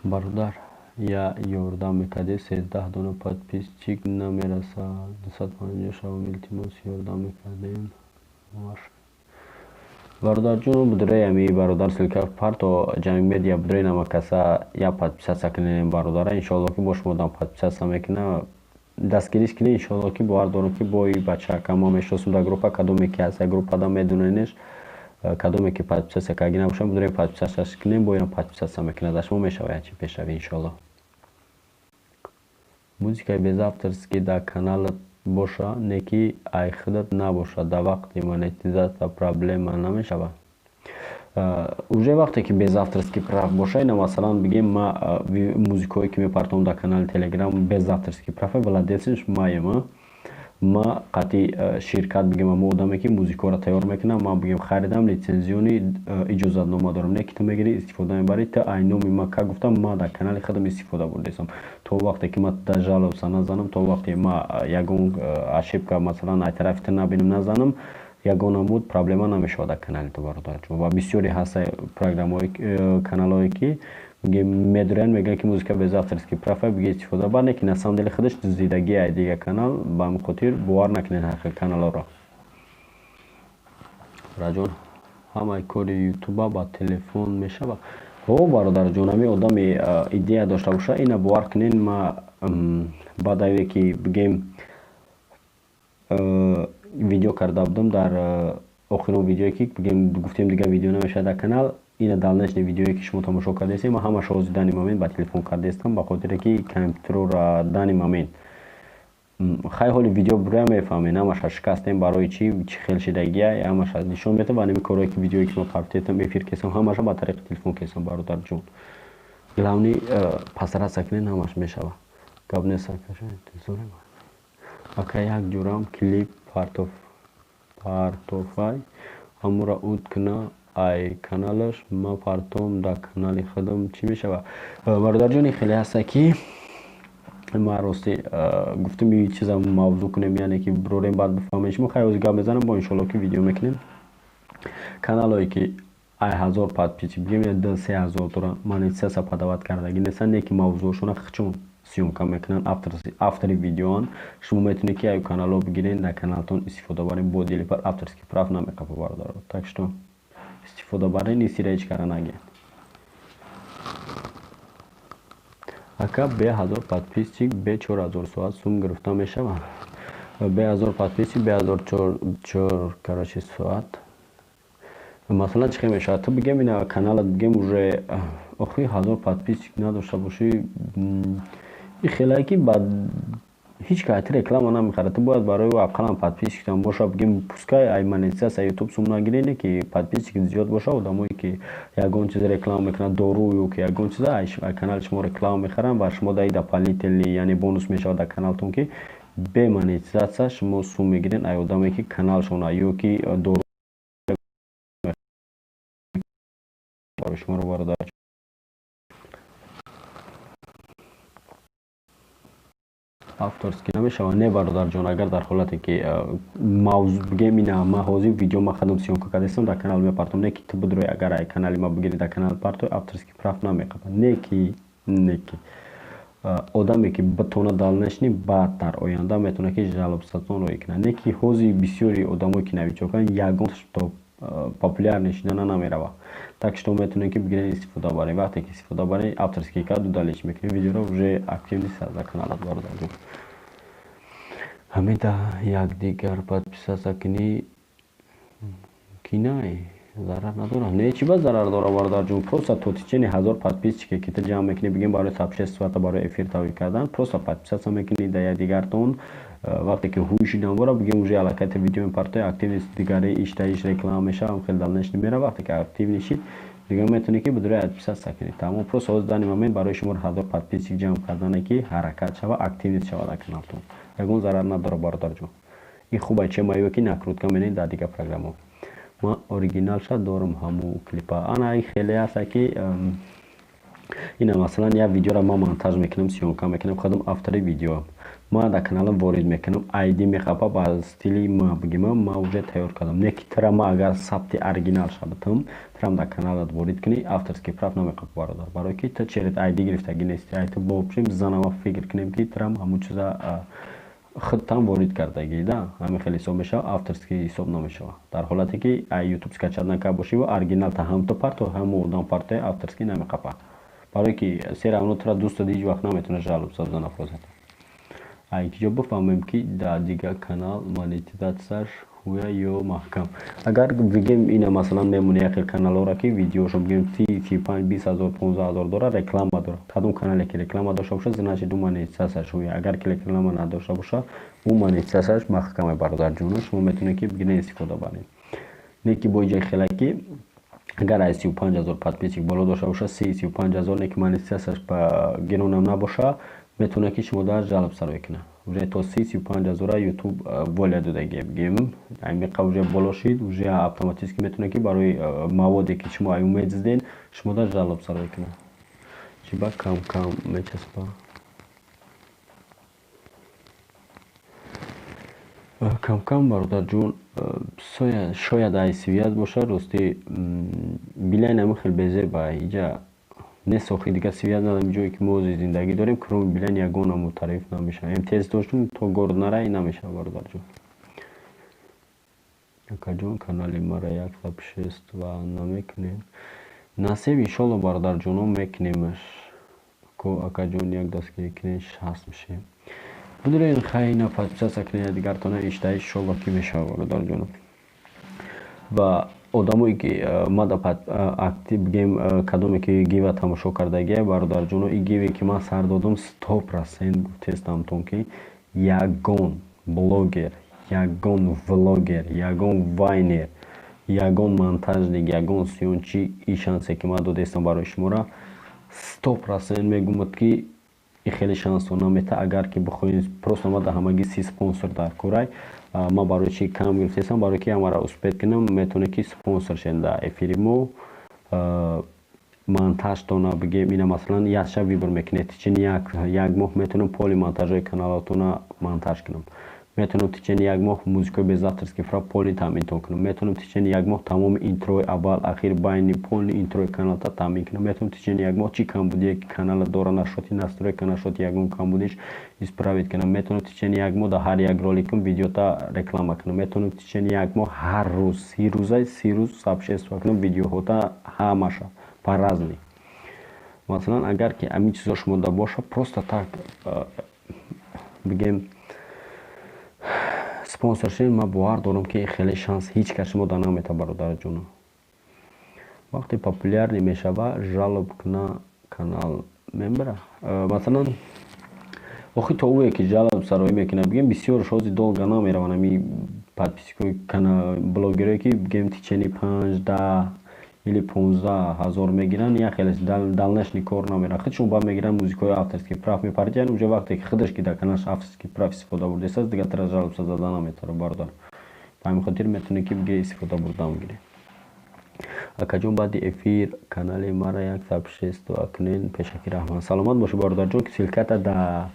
Бародар, я ёрдам мекардӣ? 13 дона подписчик намерасад, 250 шавам, илтимос, ёрдам мекардем. Бародарҷон, будурей ами бародар ссылка парто Ҷамик Медиа, будурей намакаса я подписаться кунем бародара. Иншоалло ки бо шумо дам подписаться мекуна, дастгириш кунед. Иншоалло ки бовар дорам, ки бо и бачака ма мешиносем дар группа, кадоме ки ҳаст группада медоненеш, кадоме ки подписаться карги набошам, будурем подписаться кунем, бо инам подписаться мекунад, дар шумо мешавад ячи пешравӣ, иншоалло. Музикаи без авторский дар каналат боша, не ки ай худат набошад, дар вақти монетизатсия проблема намешавад? Уже вақте ки без авторский прав боша, ина масалан бигем, ма музикое ки мепартом дар канали Телеграм без авторский прав, владельцаш маем. Ма қатъи ширкат, бигем, ама одаме ки музикаро тайёр мекунам, ман, бигем, харидам, лицензионный иҷозатнома дорам. Не ки ту мегирӣ, истифода мебарӣ, ту ай номи ма ка гуфтам, ма дар канали худам истифода бурдесам. То вақте ки ма да жалоба назанам, то вақте ма ягон ошибка, масалан, ай тарафи ту набинам, назанам, ягон намуд проблема намешавад дар канали ту, бародарҷон. Ва бисёре ҳаста программаҳое, каналҳое ки медурянд, мегӯянд, ки музика без авторский прав, биги, истифода бар, не ки на самом деле худаш дуздидагӣ ай дигар канал. Ба ҳамин хотир бовар накунед ҳар хел каналҳоро. Раҷон, ҳамаи кори ютуба ба телефон мешавад? Ҳо, бародарҷон, ҳамин одаме идея дошта боша, ина бовар кунед, ма баъд аве ки, бигем, видео карда будам, дар охирон видеое ки, бигем, гуфтем, дигар видео намешавад дар канал, ина дальнейший видеое ки шумо тамошо кардаестед, ман ҳамаша ҳозир данный момент ба телефон кардаестам, ба хотире ки компютерро данный момент, хай, ҳоли видео буря мефаҳмед, ҳамаша шикастем, барои чӣ, чӣ хел шидагия, ҳамаша нишон медиҳам. Ва нами корое ки видеое ки ман партетам, эфир кесам, ҳамаша ба тариқи телефон кесам, бародарҷон. Главный постараться кунед, ҳамаш мешавад, гап нест. Ака, як ҷурам клип партофай, ҳамура уд куна ай каналаш, ма партом дар канали худам, чӣ мешавад? Бародарҷони, хеле ҳаста ки ма рости гуфтем и чиза мавзӯъ кунем, яъне ки бирорем, баъд бифаҳмем шумо. Хай, ҳозир гап мезанам, бо иншоалло ки видео мекунем. Каналое ки ай 1000 подписчик, бигем, я 2-3 ҳазор доранд, монетизатсия подавать кардагӣ нестанд, не ки мавзӯъшона хчун съёмка мекунанд, автори видеоанд. Шумо метавонед ки аю каналҳо бигиред, дар каналтон истифода баред, бо дили пар, авторский прав намеқапа, бародаро. Так что истифода баред, исира ҳеҷ кара нагиред. Ака, бе 1000 подписчик бе 4000 соат сум гирифта мешавад? Бе 1000 подписчик, бе ҳазор чор, короче, соат, масалан, чӣ хел мешавад? Ту, бигем, ина каналат, бигем, уже охири 1000 подписчик надошта бошӣ, и хелае ки ба ҳеҷ кайти реклама намехарад. Ту бояд барои ӯ ақаллан подписчиктон боша, бигем, пускай ай монетизатсия ютуб сум нагирӣ, не ки подписчик зиёд боша, одамое ки ягон чиз реклама мекунанд, дору ё ки ягон чиза, ай канали шумо реклама мехаранд ва шумо даи дополнительный, яъне бонус мешавад дар каналтон, ки бе монетизатсия шумо сум мегиред ай одаме ки каналшона ё ки дору барои шуморо, бародар. Авторский намешавад? Не, бародарҷон, агар дар ҳолате ки мавзӯъ, бигем, ина ман ҳозир видео ма хадам съёмка кардастам, дар канал мепартом, не ки ту бидурӯй, агар ай канали ма бигирӣ, дар канал партой, авторский прав намеқабад. Не ки одаме ки битона дальнейший баъд дар оянда метавонад ки жалобасатон роӣ кунад, не ки ҳозир бисёри одамое ки новичоканд, ягон то популярный шудана намеравад. Так что метавонед ки бигиред, истифода баред. Вақте ки истифода баред, авторский кард, удалить мекунед видеоро, уже актив нест дар каналат, бародарҷон. Ҳамин да якдигар подписаться кунӣ ки най зарар надорад? Не, чӣ ба зарар дорад, бародарҷон? Просто то течение 1000 подписчике ки ту ҷамъ мекунӣ, бигем, барои сообществоата, барои эфир тавӣ кардан, просто подписаться мекунӣ дар якдигартон. Вақте ки ҳуй шидан бора, бигем, уже аллакай та видео мепартои, активность дигари ишта иш реклама мешава, хеле дальнейший мера. Вақте ки активный шид, дига метавонӣ, ки бидури отписаться кунӣ, тамом. Просто ҳозир данный момент барои шумо 1000 подписчик ҷамъ кардане, ки ҳаракат шава, активность шава дар каналтон. Ягон зарар надорад, бародарҷон. Ин хуба, чем аю ки накрутка менед дар дигар программаҳо. Ман оригиналша дорам, ҳамун клипа. Ана, ин хеле аста, ки ина, масалан, як видеоро ман монтаж мекунам, съёмка мекунам, худам автори видео, ман дар каналам ворид мекунам, айди мехапа ба стили ма, бигем, ман уже тайёр кардам. Не ки тира ма агар сабти оригинал шабатам, тирам дар каналат ворид кунӣ, авторский прав намехапа, бародар, барое ки ту через айди гирифтагӣ нести. Ай ту вообщем занама фикр кунем, ки тирам ҳамун чиза худтам ворид кардагӣ да, ҳамин хеле ҳисоб мешавад, авторский ҳисоб намешавад. Дар ҳолате ки ай Ютуб скачать накарда бошӣ ва оригинал та ҳам ту парто, ҳамун одам партои, авторский намехапад, барое ки все равно тура дӯстат ҳеҷ вақт наметавонад жалоба бизанад фозата. Ай ҷо бифаҳмем, ки дар дигар канал монетизатсияш ҳуя ё маҳкам. Агар бигем, ина, масалан, мемони як хел каналҳоро, ки видеошон, бигем, 30, 35, 20 000, 15 000 дора, реклама дора. Кадом канале ки реклама дошта бошад, значит, ӯ монетизатсияш ҳуя. Агар ки реклама надошта бошад, ӯ монетизатсияш маҳкаме, бародарҷоно. Шумо метавонед, ки бигиред, истифода баред. Не ки бо иҷои хела, ки агар аз 35 000 подписчик боло дошта бошад, 30, 35 000, не ки монетизатсияш ба гиронам набошад, метавонад, ки шумо дар жалоба сароӣ кунад. Уже то 30, 35 ҳазора Ютуб воля додагия, бигем, аймиқа уже боло шид, уже автоматически метавонад, ки барои маводе, ки шумо ай умед зидед, шумо дар жалоба сароӣ кунад. Чиба кам кам мечаспа? Камкам, бародарҷон, шояд ай связь бошад. Рости, билайн ҳамин хел безеба иҷа нест. Охи дигар связь надорем. Ҷое ки мо ҳозир зиндагӣ дорем, кроме билайн ягон амо тариф намешавад. МТС доштум, то город нарай, намешавад, бародарҷон. Акаҷон, канали мара як сообщество намекунед? Насиб, иншолло, бародарҷоно, мекунемаш ко. Акаҷон, як дастгирӣ кунед, 60 мешавем. Бидурен, хайна, подписаться кунед дигартона, ишта, иншолло, ки мешавад, бародарҷоно. Ва одамое ки мада актив, бигем, кадоме ки гива тамошо кардагия, бародарҷоно, и гиве ки ман сар додам, 100% гуфтестамтон, ки ягон блогер, ягон влогер, ягон вайнер, ягон монтажник, ягон съёмщик и шансе ки ман додестам барои шуморо, 100% мегумад, ки и хеле шансо намета. Агар ки бихоҳед, просто ма дар ҳамагӣ 30 спонсор дар курай. Ман барои чи кам гирифтестам? Барое ки ҳамаро успеть кунам. Метавонед, ки спонсор шавед дар эфири мо, монтажтона, бигем, ина, масалан, як шаб выбор мекунед, течение як моҳ метавонам полный монтажҳои каналатона монтаж кунам, метавонам течение як моҳ музикаи без авторский прав полный таъминтон кунам, метавонам течение як моҳ тамоми интрои аввал, ахир, байни, полный интрои каналта таъмин кунам, метавонам течение як моҳ чӣ камбудие ки канала дора, нашоти настройка, нашоти ягон камбудиш исправить кунам, метавонам течение як моҳ дар ҳар як роликам видеота реклама кунам, метавонам течение як моҳ ҳар рӯз, 30 рӯза, 30 рӯз сообщество кунам видеоҳота ҳамаша по разный. Масалан, агар ки ҳамин чизо шумода боша, просто так, бигем, спонсор шавед. Ман бовар дорам, ки хеле шанс ҳеҷ кас шумо да намета, бародарҷоно. Вақте популярный мешава, жалоба куна, канал мебара. Масалан, охи, то ӯе ки жалоба сароӣ мекунад, бигем, бисёр шози долго намераванд. Ами подписчикои блогерое ки, бигем, течение 5, 10 или 15 000 мегиранд, як хеле дальнейший кор намеранд. Худшон ба мегиранд, музикаҳои авторский прав мепартиянд. Уже вақте ки худаш ки дар каналаш авторский прав истифода бурдааст, дигар тара жалоба зада наметавонад, бародар. Ба ҳамин хотир метавонед, ки биге, истифода бурдан бигиред. Акаҷон, баъди эфир канали мара як сообщество кунед, пешакӣ раҳмат. Саломат бошед, бародарҷон. Ссылката дар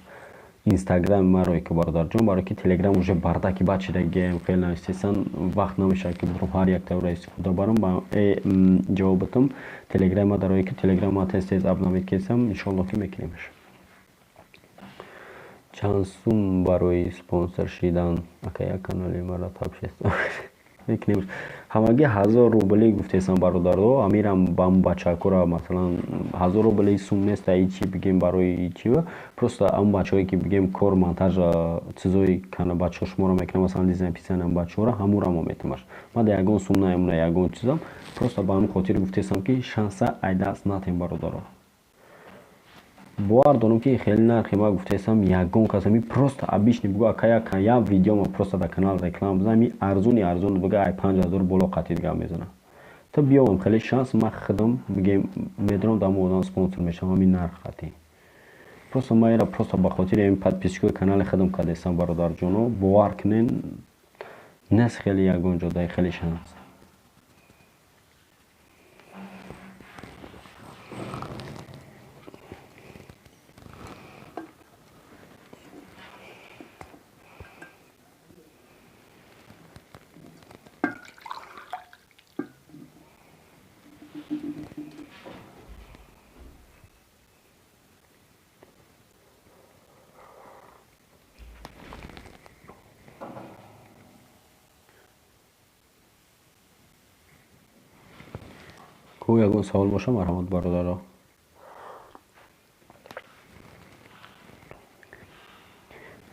Инстаграми маро ки, бародарҷон, барое ки Телеграм уже бардаки бад шидагиам, хеле навистесан, вақт намешавад, ки бутонам ҳар як тавра истифода барам. Ҷавобатам Телеграма дарое, ки Телеграма тез тез обновить кесам, иншоалло, ки мекунемаш. Чанд сум барои спонсор шидан, ака? Як канали мара сообщество мекунем, ҳамагӣ 1000 рубли гуфтесам, бародаро. Амирам ба бачакура, масалан, 1000 рубли сум нест, ичи, бигем, барои чи, просто ам бачаҳое ки, бигем, кор, монтаж, чизои бачаҳо шуморо мекунам, масалан, дизайн писани бачаҳоро, ҳамура мо метумаш. Ман да ягон сум наемона, ягон чизам. Просто ба ҳамин хотир гуфтесам, ки шанса ай даст натем, бародаро. Бовар дорам, ки хеле нархи ма гуфтаистам, ягон кас ами просто обычный бугӯ, ака, як видео ма просто дар канал реклама бизанам, и арзуни арзун буга, ай 5000 боло қатид гап мезанам. То биёбам хеле шанс, ма худам бигем медонам, дар одам спонсор мешавам ҳамин нарх қатӣ. Просто ма ира просто ба хотири ин подписчикои канали худам кардастам, бародарҷоно, бовар кунен, нест хеле ягон ҷодаи хеле шанс. Ку ягон савол боша, марҳамат, бародаро.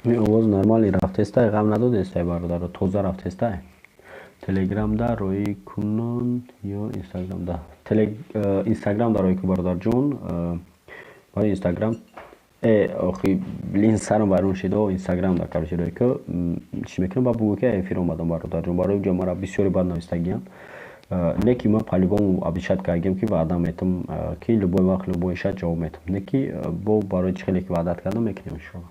Ми овоз нормалӣ рафтестай, ғам надодестай, бародаро, тоза рафтестай? Телеграмда роӣ кунон ё инстаграмда? Инстаграмда роӣ ку, бародарҷон, барои инстаграм охи блин, сарам вайрон шидо. Инстаграмда, короче, роӣ ку, чӣ мекунам, ба бугӯ, ки эфир омадам, бародарҷон. Барои ҷо мара бисёре бад навистагиянд. Не ки ман по-любому обещать кардагиам, ки ваъда метам, ки любой вақт, любой шат ҷавоб метам. Не ки бо барои чӣ хеле ки ваъдат кардам, мекунем, иншоалло.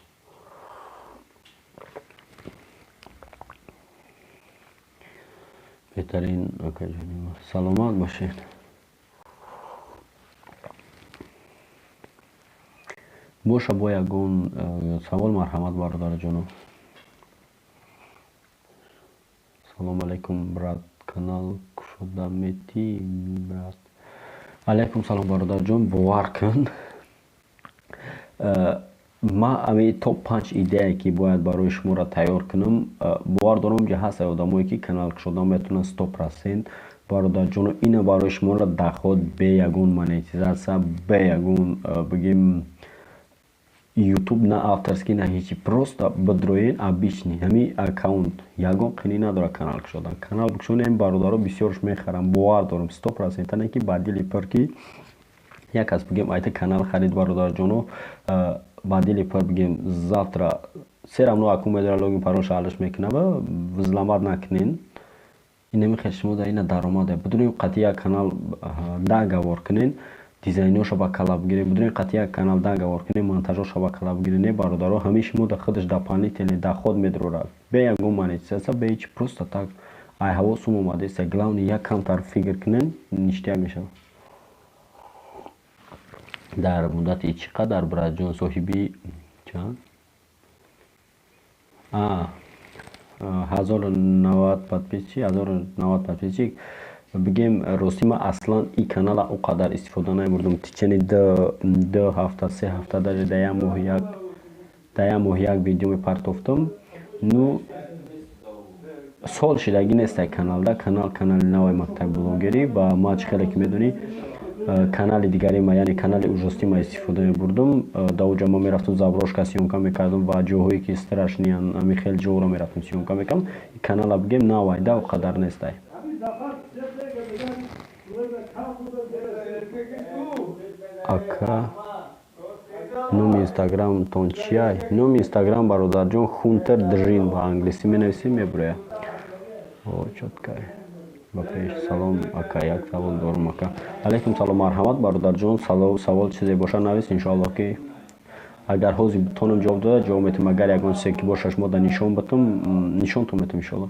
Беҳтарин, акаҷони, саломат бошед. Боша бо ягон савол, марҳамат, бародарҷоно. Салому алайкум, брат, канал кушода метӣ, брат? Алайкум салом, бародарҷон. Бовар кун, ма ами топ 5 идеяе, ки бояд барои шуморо тайёр кунам, бовар дорам, ки ҳастанд одамое, ки канал кушода метавонанд 100%. Бародарҷоно, ина барои шуморо доход бе ягон монетизатсия, бе ягон, бигем, ютуб, на авторский, на ҳечи. Просто бидроен обычный ҳами аккаунт, ягон қинӣ надорад канал кушодан. Канал бикушонем, бародаро, бисёрш мехарам, бовар дорам, 100%. Не ки ба дили пур, ки як кас, бигем, айта канал харид, бародарҷоно, ба дили пур, бигем, завтра все равно акун медора, логин, пароль шаҳлаш мекунава, взломать накунен. Инами хел шумо дар ина даромаде. Бидурем, қатъи як канал договор кунен, дизайношо ба кала бигирем. Бидурем, қатъи як канал договор кунем, монтажошо ба кала бигирем. Не, бародаро, ҳамин шумо да худаш дополнительный доход медурорад, бе ягон монетизатсия, бе ҳеч, просто так ай ҳаво сум омадеста. Главное, як камтар фикр кунен, ништяк мешавад. Дар муддати чӣ қадар, братҷон, соҳиби чанд 1090 подписчик, 1090 подписчик? Бигем, ростӣ, ман аслан и канала о қадар истифода намебурдам. Течение 2 ҳафта, 3 ҳафта, даже дар як моҳ як видео мепартофтам. Ну, сол шидагӣ нестай каналда. Канал канали нави мактаби блогерӣ ва ма, чӣ хеле ки медонӣ, канали дигари ма, яъне канали ужастӣ, ма истифода мебурдам. Дар оҷа ма мерафтам, заброшка съёмка мекардам ва ҷоҳое, ки страшный ян, ами хел ҷоро мерафтам, съёмка мекардам. Канала, бигем, навайда о қадар нестай. Ака, номи инстаграмтон чиай? Номи инстаграм, бародарҷон, Хунтер Дрин, ба англисӣ менависӣ, мебурояд. О, чёткай, ба пеш. Салом, ака, як савол дорам, ака. Алайкум салом, марҳамат, бародарҷон, савол чизе боша, навис, иншоалло, ки агар ҳозир тонам ҷавоб дода, ҷавоб метам. Агар ягон чизе ки боша, шумо да нишон батам, нишонтон метам, иншоалло.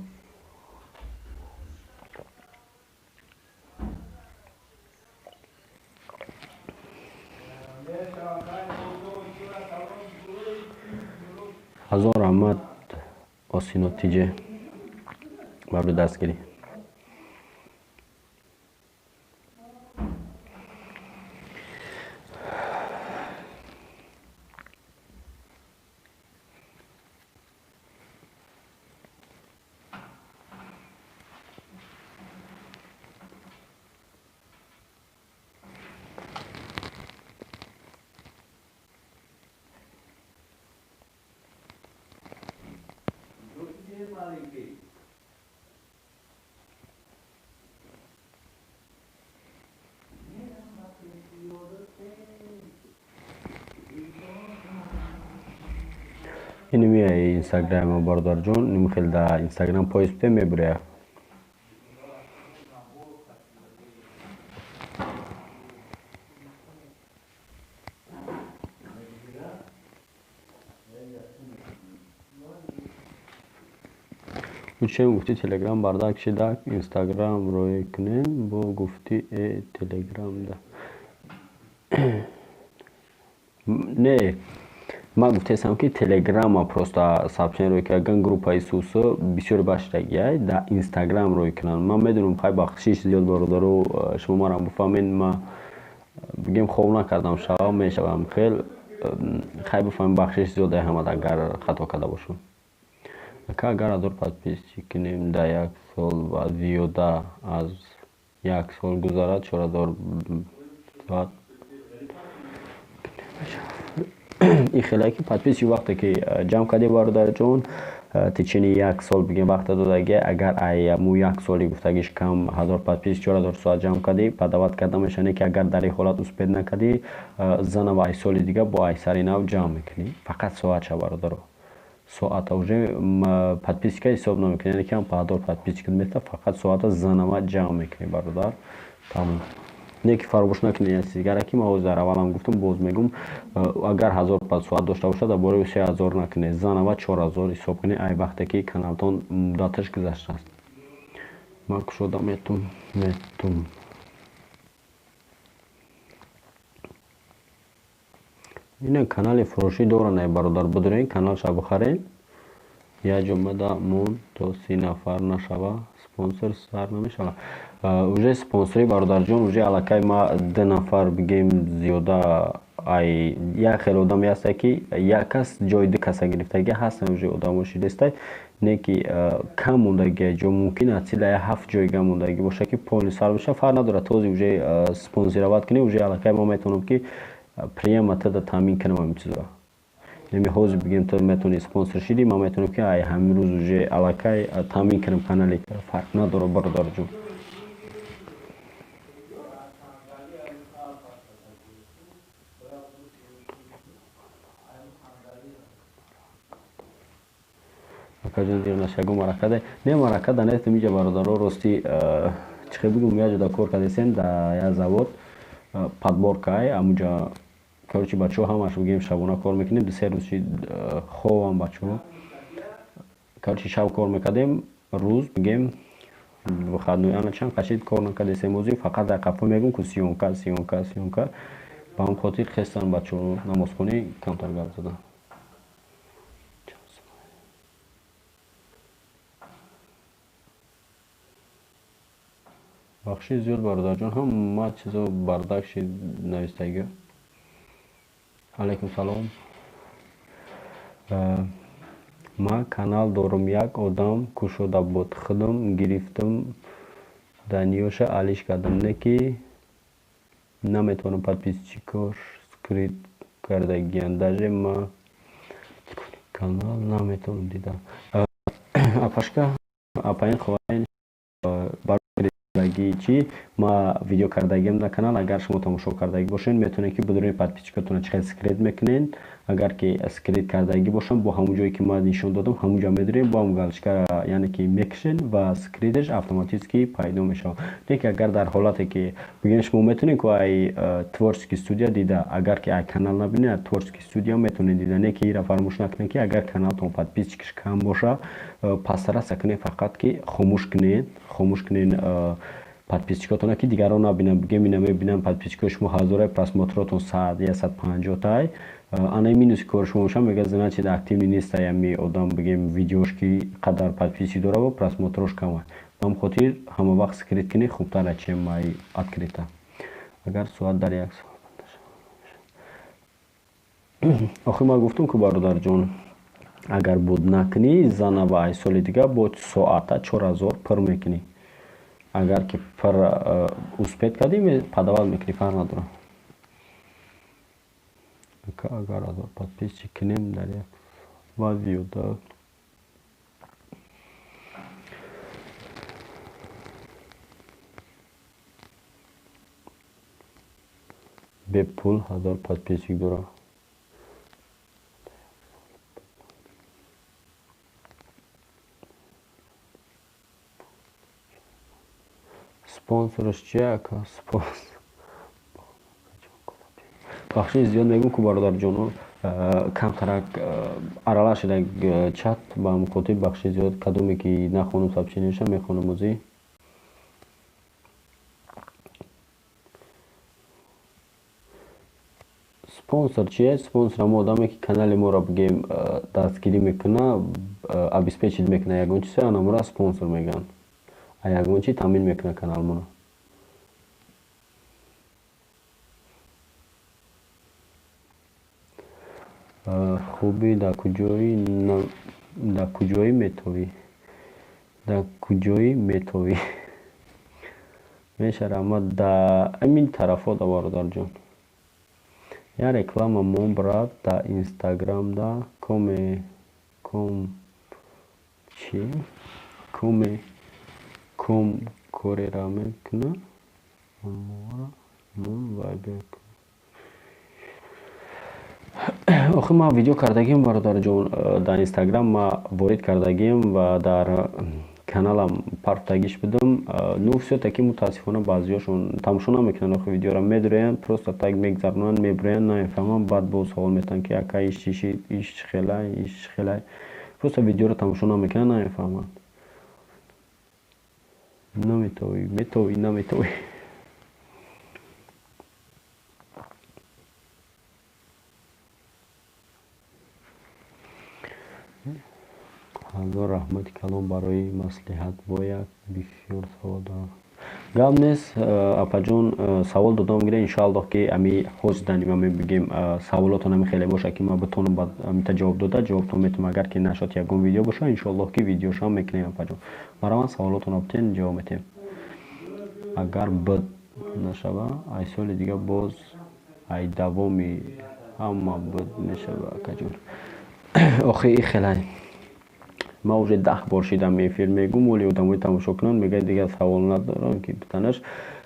Ҳазор раҳмат, Осинотиҷе, барои дастгирӣ. Маленький. Ин инстаграм бародарҷон, ним хел да инстаграм поиск бите мебуря. Учем гуфти телеграм бардак шида инстаграм рӯй кунем, бо гуфти телеграм да. Не, ман гуфтаистам ки телеграма просто сообщение рӯй кардан группаи сусу бисёр баштагиай да инстаграм рӯй кунанд. Ман медонам хай бахшиш зиёд бародару шумо марам бифаҳмед, ман бигем хоб накардам шава мешавам хел хай бифаҳмед бахшиш зиёд ай ҳамад агар хато карда бошам. Ака агар ҳазор подписчик кунем да як сол ва зиёда аз як сол гузарад 4000 соат ин хеле ки подписчик вақте ки ҷамъ кардӣ бародарҷон течение як сол бигем вақта додагӣ агар ай му як соли гуфтагиш кам 1000 подписчик 4000 соат ҷамъ кардӣ подавать карда мешавад не ки агар дар ин ҳолат успеть накардӣ заново ай соли дига бо ай сари нав ҷамъ мекунӣ фақат соатша бародаро соата уже подписчика ҳисоб намекунӣ яъне ки ҳам 1000 подписчик мета фақат соата заново ҷамъ мекунӣ бародар тамом. Не ки фаромӯш накунед як чиз ки ман ҳозир дар аввалам гуфтам боз мегӯм агар 1000 соат дошта бошад дар бораи 3000 накунед заново 4000 ҳисоб кунед ай вақте ки каналтон муддаташ гузаштааст. Ман кушода метум. Ина канали фурӯшӣ доранд ай бародар бидурен каналша бихарен як ҷо мада мон то 30 нафар нашава спонсор сар намешава. Уже спонсори бародарҷон уже аллакай ма 2 нафар бигем зиёда ай як хел одаме ҳаста ки як кас ҷои ду каса гирифтагӣ ҳастанд уже одамо шидестай не ки кам мондагӣ ҷо мумкин аст силая ҳафт ҷойга мондагӣ боша ки полный сар бошад фарқ надорад този уже спонсировать кунӣ уже аллакай ма метавонам ки прямо тада таъмин кунам ҳамин чизро. Яъне ҳозир бигем ту метавонӣ спонсор шидӣ ман метавонам ки ай ҳамин рӯз уже аллакай таъмин кунам канали фарқ надорад бародарҷон. Акаҷон дигар нашагу маракада не маракада нестем иҷа бародаро рости чӣ хел бигӯм як ҷода кор кардесем дар як завод подборкаи амуҷа короче бачаҳо ҳамаш бигем шабона кор мекунем ду се рӯз шид ховам бачаҳо короче шаб кор мекардем рӯз бигем выходной ана чанд қашид кор накардесем ҳозир фақат дар қафо мегӯм ку съёмка съёмка съёмка ба ҳам хотир хестан бачаҳо намозхонӣ камтар гап задан. Бахши зиёд бародарҷон ҳама чизо бардак шид навистагиё. Алайкум салом. Ман канал дорум як одам кушода буд худам гирифтам даниёша алиш кардам не ки наметавонам подписчикош скрыть кардагиянд даже ма канал наметавонам дида. Апашка апаин хоҳаин барои чӣ ма видео кардагиам дар канал агар шумо тамошо кардагӣ бошед метавонед ки бидуни подписчикотонро чӣ хел скрыть мекунед агар ки скрыть кардагӣ бошанд бо ҳамон ҷое ки ман нишон додам ҳамон ҷо медуред бо ҳамон галочка яъне ки мекушед ва скрытьш автоматически пайдо мешавад. Лекин агар дар ҳолате ки бигӯем шумо метавонед ку ай творческий студия дида агар ки ай канал набинед творческий студия метавонед дида не ки инро фаромӯш накунед ки агар каналтон подписчикаш кам боша пасраса кунед фақат ки хомӯш кунед подписчикотона ки дигарон набинанд бигем ина мебинанд подписчикои шумо ҳазорай просмотротон сад 150-тай ана минуси кори шумо мешавад мегӯяд значит активный нестай ами одам бигем видеош ки қадар подписчик дора ва просмотрош камай. Ба ҳамин хотир ҳама вақт скрыть кунед хубтар аст чем ай открыто. Агар соат дар як сол охир ман гуфтам ку бародарҷон агар буд накунӣ заново ай соли дига бо соата 4000 пур мекунӣ. Агар ки пур успеть кардӣ подавать мекунӣ фарқ надорад. Агар 1000 подписчик кунем дар як ва зиёда бепул 1000 подписчик дорад. Спонсорш чи, ака? Спонсор, бахшиш зиёд мегӯм, ку бародарҷоно, камтарак аралаш шуда чат, ба ҳамин хотир бахшиш зиёд. Кадоме ки нахонам сообщениеша, мехонам озӣ. Спонсор чист? Спонсор ҳамо одаме, ки канали моро, бигем, дастгирӣ мекуна, обеспечить мекуна ягон чизе, анамура спонсор мегӯянд. А ягон чи таъмин мекуна каналморо. Хубӣ, дар куҷоӣ? Дар куҷоӣ метовӣ? Дар куҷоӣ метовӣ? Меша, раҳмат. Дар ҳамин тарафҳо да, бародарҷон. Я реклама мон, брат, дар Инстаграмда коме ком чи коме ком корера мекуна мон вайбер. Охир ман видео кардагиам, бародарҷон, дар Инстаграм ма ворид кардагиам ва дар каналам партагиш будам. Ну, всё-таки, мутаассифона, баъзиҳошон тамошо намекунанд. Охир видеоро медуроянд, просто так мегзаронанд, мебироянд, намефаҳманд. Баъд боз савол метаҳанд, ки ака, иш чӣ шид, иш чӣ хелай, иш чӣ хелай. Просто видеоро тамошо намекунанд, намефаҳманд. Наметовӣ, метовӣ, наметовӣ. Ҳазор раҳмати калон барои маслиҳат, бо як бисёр савол дорам. Гап нест, апаҷон, савол додам гире. Иншоаллоҳ, ки ами ҳозир данима мебигем, саволотон ами хеле боша, ки ман битонам ба амита ҷавоб дода, ҷавобтон метавонам. Агар ки нашод, ягон видео боша, иншоаллоҳ, ки видеошам мекунем. Апаҷон, мараман саволотонро битен, ҷавоб метиҳем. Агар бд нашава, ай соли дига боз ай давоми ҳама бд мешава, акаҷон. Охи и хелай ман уже 10 бор шидам эфир мегӯм, оли одамои тамошо кунанд, мегӯяд, дигар савол надорам, ки битанаш.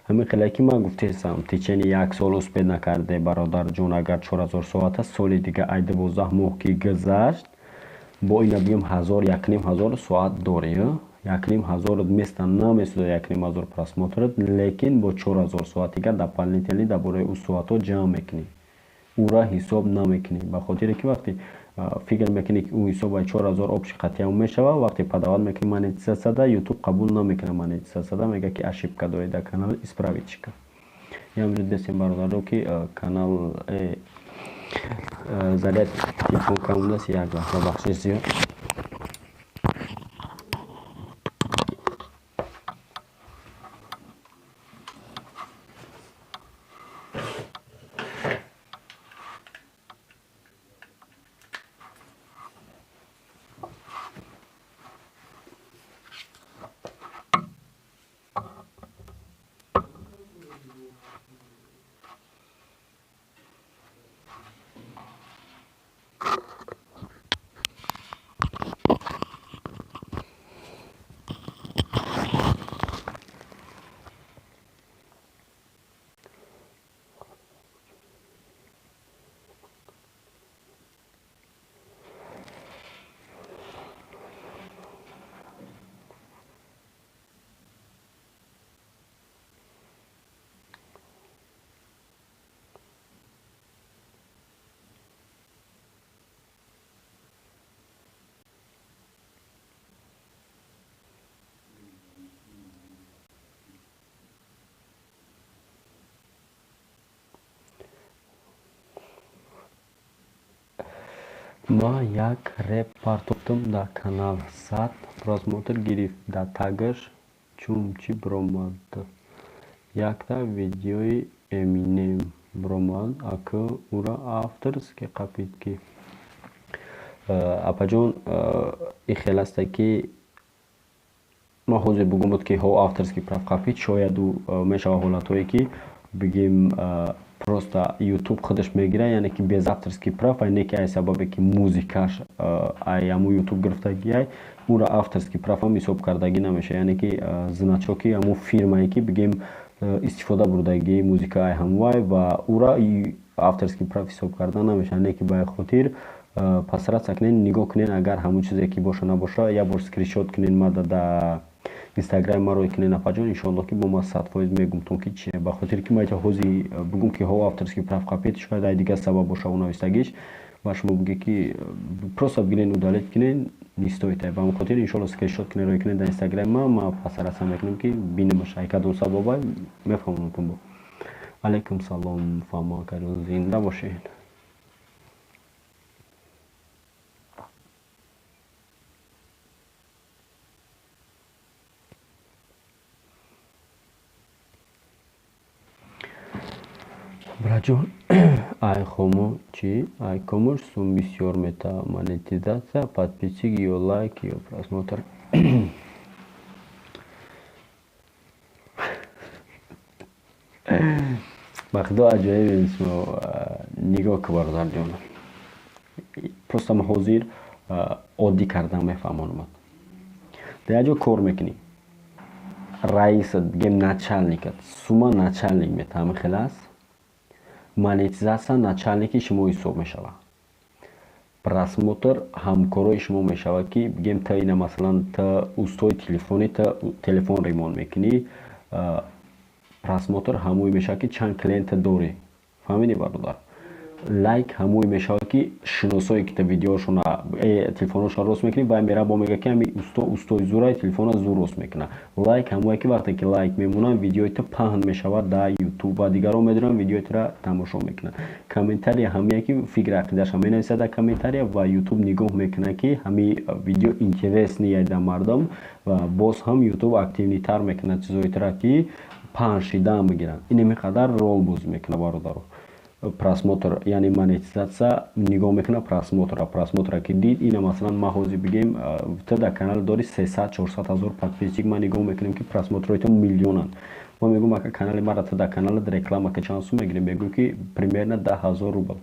Ҳамин хеле ки ман гуфтесам, течение як сол успеть накарде, бародарҷон. Агар 4000 соат аст, соли дига ай 12 моҳ ки гузашт, бо ина бигем, ҳазор, якним ҳазор соат дорӣ. Якним ҳазор места намесуда, якним ҳазор просмотрат, лекин бо 4000 соат дигар дополнительный дар бораи ӯ соатҳо ҷамъ мекунӣ, ӯра ҳисоб намекунӣ. Ба хотире ки вақте фикр мекунӣ, ки ӯ ҳисоби 4000 общий қатъиам мешавад, вақте подавать мекунӣ монетизатсияда, Ютуб қабул намекунад монетизатсияда, мегӯяд, ки ошибка доред дар канал, исправить ка. Ям дидесем, бародаро, ки канал заряд телефон кам будааст. Як лаҳза, бахшиш зиёд. Ман як реп партофтам дар канал, 100 просмотр гирифт, дар тагаш чумчи биромад, якта видеои Эминем биромад. Ака, ура авторский қапид ки? Апаҷон, и хел аста, ки ман ҳозир бугум буд, ки ҳо, авторский прав қапид. Шояд ӯ мешавад ҳолатҳое, ки бигем, просто Ютуб худаш мегирад, яъне ки без авторский прав, не ки ай сабабе, ки музикаш ай ҳамун Ютуб гирифтагиай, ӯро авторский прав ҳам ҳисоб кардагӣ намешавад. Яъне ки значоки ҳамун фирмае, ки бигем, истифода бурдагии музика ай ҳамвай, ва ӯра авторский прав ҳисоб карда намешавад. Не ки ба хотир пасратса кунен, нигоҳ кунен, агар ҳамун чизе ки боша набоша, як бор скриншот кунен мада да Инстаграми маро кунед, нафарҷон, иншоалло, ки бо ма 100% мегумтон, ки чие, ба хотире ки ма ҳози бугум, ки ҳо, авторский прав қапид, шояд ай дигар сабаб боша у навистагиш ва шумо буге, ки просто бигирен, удалить кунен, не стоит. Ба ҳамин хотир, иншоалло, скриншот кунед, рой кунед дар инстаграми ма, ма пасараса мекунем, ки бинемаш, ай кадом сабабай, мефаҳмонам. Бо алайкум салом, Фама акаҷон, зинда бошед. Браҷон, ай хомо чӣ, ай комуш сум бисёр мета: монетизация, подписчик ё лайк ё просмотр? Ба худо, аҷоиб. Шумо нигоҳ ку, бародарҷон, просто ма ҳозир оддӣ кардан мефаҳмонамад. Дар як ҷо кор мекунӣ, раисат, бигем, начальникат сума, начальник мета, ҳамин хел аст. Монетизация начальники шумо ҳисоб мешавад, просмотр ҳамкорои шумо мешавад, ки бигем, та ина, масалан, та устои телефони, та телефон ремонт мекунӣ, просмотр ҳамое мешавад, ки чанд клиента дорӣ, фаҳмидӣ, бародар? Лайк ҳамое мешавад, ки шиносое ки та видеошона, телефоношона рост мекунӣ, вай мера бо мега, ки ҳами усто устои зурай, телефона зур рост мекунад. Лайк ҳамое, ки вақте ки лайк мемонанд, видеои ту паҳн мешавад дар Ютуб ва дигарон медонанд, видеои тура тамошо мекунанд. Комментария ҳамие, ки фикри ақидаша менависад дар комментария, ва Ютуб нигоҳ мекунад, ки ҳами видео интересный дар мардум, ва боз ҳам Ютуб активныйтар мекунад чизои тура, ки паҳн шидан бигиранд. Ин ҳамин қадар рол бозӣ мекунад, бародаро. Просмотр, яъне монетизация нигоҳ мекунад просмотра. Просмотра ки дид, ина, масалан, ма ҳозир, бигем, ту дар канал дори 300-400 ҳазор подписчик, ман нигоҳ мекунем, ки просмотрҳои ту миллионанд. Ма мегӯм, ака, канали мара ту дар каналат реклама ка, чанд сум мегирем? Мегӯм, ки примерно 10 000 рубл.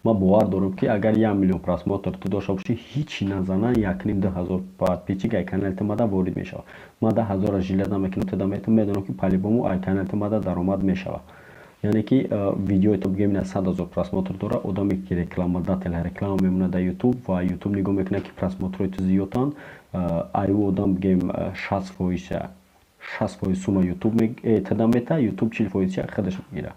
Ман бовар дорам, ки агар 1 миллион просмотр ту дошта бошӣ, ҳичи назанан, якним ду ҳазор подписчик ай канали ту мада ворид мешавад. Ман 10 000-ра жилет намекунам, ту да метум, медонам, ки по-любому ай канали ту мада даромад мешавад. Яъне ки видеои ту, бигем, 100 000 просмотр дора, одаме ки рекламодатель реклама мемонад дар Ютуб, ва Ютуб нигоҳ мекунад, ки просмотрҳои ту зиёданд, ай ӯ одам, бигем, 60%, 60% сума Ютуб туда мета, Ютуб 40%-ша худаш мегирад.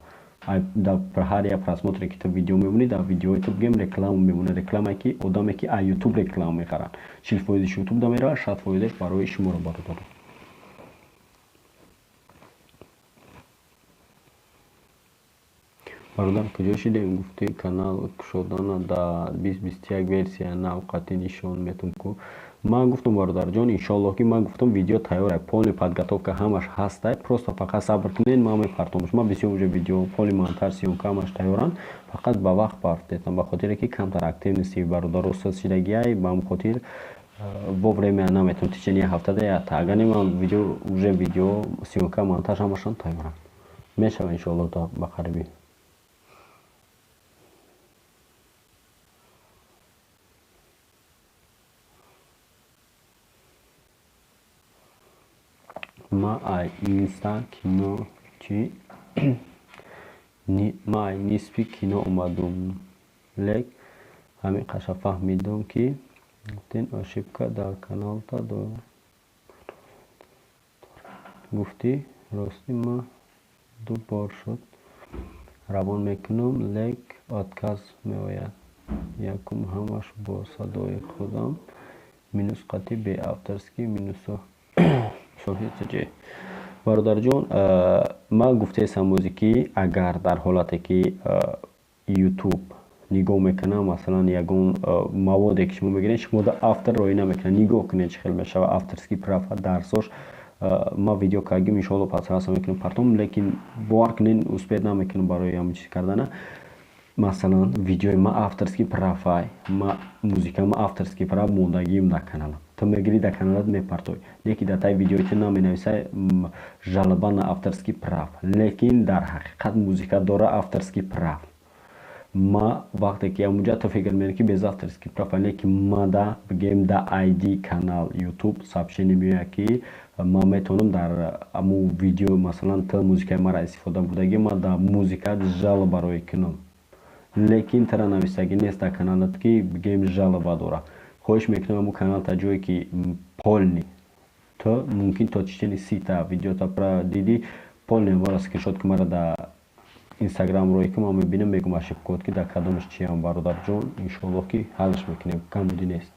Дар ҳар як просмотре ки ту видео мемонӣ, дар видеои ту, бигем, реклама мемонад, рекламае ки одаме ки аз Ютуб реклама мехаранд, 40%-ш Ютуб да меравад, 60%-аш барои шуморо, бародаро. Бародар, куҷо шидем? Гуфтӣ, канал кушодана дар 2021 версия нав қатъӣ нишон метум ку. Ман гуфтам, бародарҷон, иншоаллоҳ, ки ман гуфтам, видео тайёра, полный подготовка ҳамаш ҳастай, просто фақат сабр кунед, ман мепартомаш. Ман бисёр уже видео, полный монтаж, съёмка ҳамаш тайёранд, фақат ба вақт партетам, ба хотире ки камтар активности бародаро суст шидагиай, ба ҳамн хотир вовремя наметавонам, течение ҳафтада якта. Агар не, ман видео, уже видео, съёмка, монтаж ҳамашон тайёранд, мешава, иншоаллоҳ, ба қарибӣ. Ма ай инста кино чӣ, ма ай нисфи кино омадум, лек ҳамин қаша фаҳмидум, ки гуфтен ошибка дар каналта гуфтӣ. Ростӣ, ма ду бор шуд равон мекунам, лек отказ меояд. Якум ҳамаш бо садои худам, минус қатъи бе авторский минусо. Бародарҷон, ман гуфтаестам озе, ки агар дар ҳолате ки Ютуб нигоҳ мекунам, масалан, ягон маводе ки шумо мегиред, шумо да автор роӣ намекунад. Нигоҳ кунед, чӣ хел мешавад авторский права, дарсош ма видео кардем, иншоалло, пасраса мекунам, партом, лекин бовар кунед, успеть намекунам барои ҳамин чиз кардана. Масалан, видеои ма авторский права, ма музика, ма авторский прав мондагиим дар каналам, ту мегирӣ, дар каналат мепартоӣ, лекин дар таи видеои ту наменависай жалоба на авторский прав, лекин дар ҳақиқат музика дора авторский прав. Ма вақте ки амуҷа ту фикр мекунӣ, ки без авторский прав, лекин мада, бигем, да ID канал Ютуб сообщение меояд, ки ман метавонам дар аму видео, масалан, ту музикаи маро истифода бурдагӣ, ман дар музикат жалоба роӣ кунам, лекин тара нависагӣ нест дар каналат, ки бигем, жалоба дора. Хоҳиш мекунам, аму канал та ҷое ки полный Ту мумкин то течение 30-та видеота диди, полный мора скриншот ки мара дар инстаграм рӯй ки ман мебинам, мегӯм ошибкот ки дар кадомаш чиям, бародарҷон, иншоаллоҳ ки ҳаллаш мекунем, камбудӣ нест.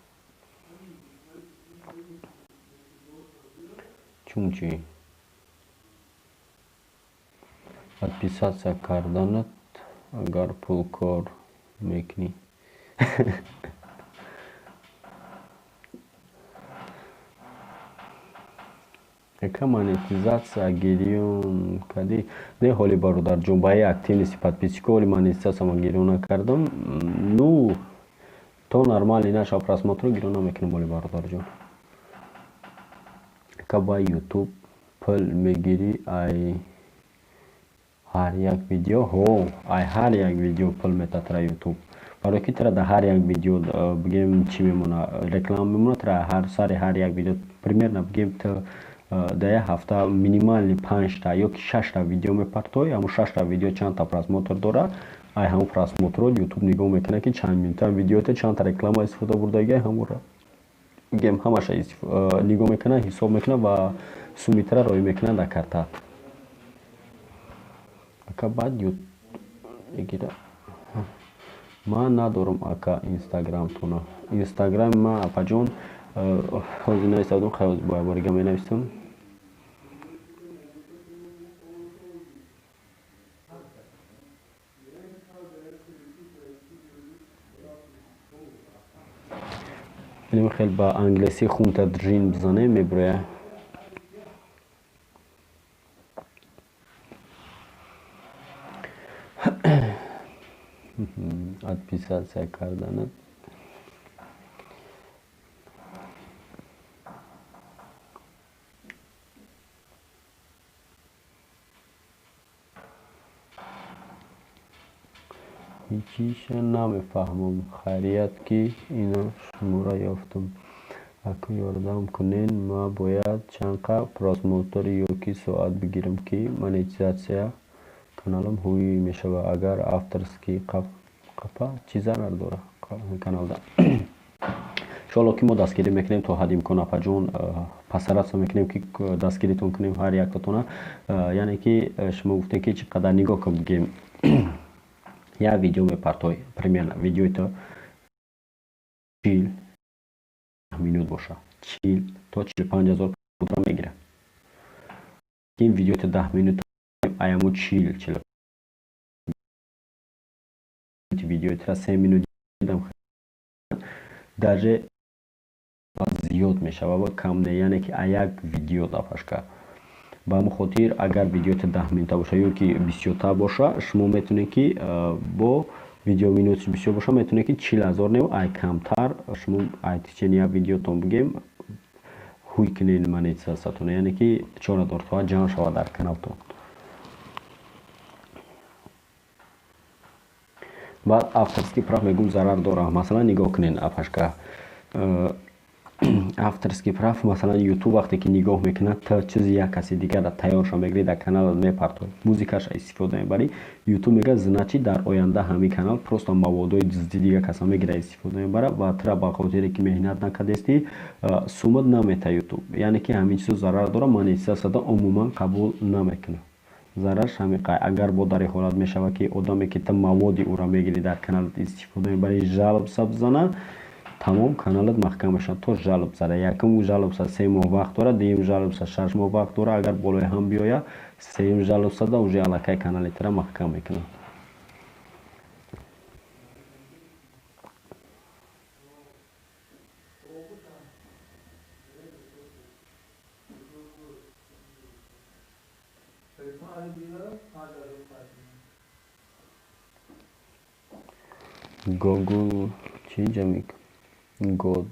Чун чи подписаться карданат, агар пул кор мекунӣ. Яка монетизатсия гирён кардӣ? Не, ҳоли, бародарҷон, ба активности подписчико ҳоли монетизатсия ман гирён накардам. Ну, то нормально наша просмотру гирён намекунам ҳоли, бародарҷон. Яка ба ютуб пул мегирӣ ай ҳар як видео? Ҳо, ай ҳар як видео пул метатра ютуб. Барои ки тра дар ҳар як видео, бигем, чӣ мемона, реклама мемона тра ҳар сари ҳар як видео. Примерно, бигем, ту дар як ҳафта минимальный панҷта ё ки шашта видео мепартоӣ, ҳамун шашта видео чандта просмотр дорад, ай ҳамун просмотрро ютуб нигоҳ мекунад, ки чанд минута видеота, чандта реклама истифода бурдагиай, ҳамонро, бигем, ҳамаша нигоҳ мекунад, ҳисоб мекунад ва суммитра роӣ мекунад дар картаат. Ака, баъд мегира. Ман надорам, ака, инстаграмтона. Инстаграми ман, апаҷон, ҳозир навистадум, хай, бо якборига менависам. Инам хел ба англисӣ хунта дрин бизанем, мебирояд. Подписаться карданат. Ҳечиша намефаҳмам. Хайрият, ки ино шуморо ёфтам. Ака, ёрдам кунен, ман бояд чанд қа просмотр ёки соат бигирам, ки монетизатсия каналам ҳуй мешавад, агар авторский қапа чӣ зарар дорад каналда? Иншоалло ки мо дастгирӣ мекунем то ҳадди имкон, апаҷон, постараться мекунем, ки дастгиритон кунем ҳар яктатона. Яъне ки шумо гуфтем, ки чӣ қадар, нигоҳ кун, бигем, як видео мепартоӣ, примерно видеои то 40 минут боша, 40 то 45 ҳазор просмотра мегирад. Ин видеои то 10 минут, аямо чил чил видеои тра 3 минут даже зиёд мешавад ва кам не, яъне ки як видео дафашка. Ба ҳамин хотир, агар видеои 10 минута боша ё ки бисёртар боша, шумо метавонед ки бо видео минуташ бисёр боша, метавонед ки 40 ҳазор не, ай камтар шумо ай течение як видеотон, бигем, ҳуй кунед монетизатсиятона, яъне ки 4000 тоат ҷамъ шавад дар каналтон. Баъд авторский прав, мегӯм, зарар дорад. Масалан, нигоҳ кунед, апашка, авторский прав, масалан, ютуб вақте ки нигоҳ мекунад, то чизи як каси дигарра тайёрша мегирӣ, дар каналат мепартоӣ, музикаша истифода мебарӣ, ютуб мегӯяд, значит, дар оянда ҳамин канал просто маводҳои дизди дигар каса мегирад, истифода мебарад ва тура ба хотире ки меҳнат накардестӣ, сумат намета ютуб. Яъне ки ҳамин чизо зарар дорад, монетизатсияда умуман қабул намекунад. Зарарш ҳамин. Агар бо дар ин ҳолат мешавад, ки одаме ки ту маводи ӯро мегирӣ, дар каналат истифода мебарӣ, жалобса бизанад, тамом, каналат маҳкам мешавад. То жалоб зада, якум жалобса 3 моҳ вақт дорад, дуюм жалобса 6 моҳ вақт дорад. Агар болои ҳам биёяд, сеюм жалобсада уже аллакай канали тура маҳкам мекунад. Гогул чӣ ҷамик год.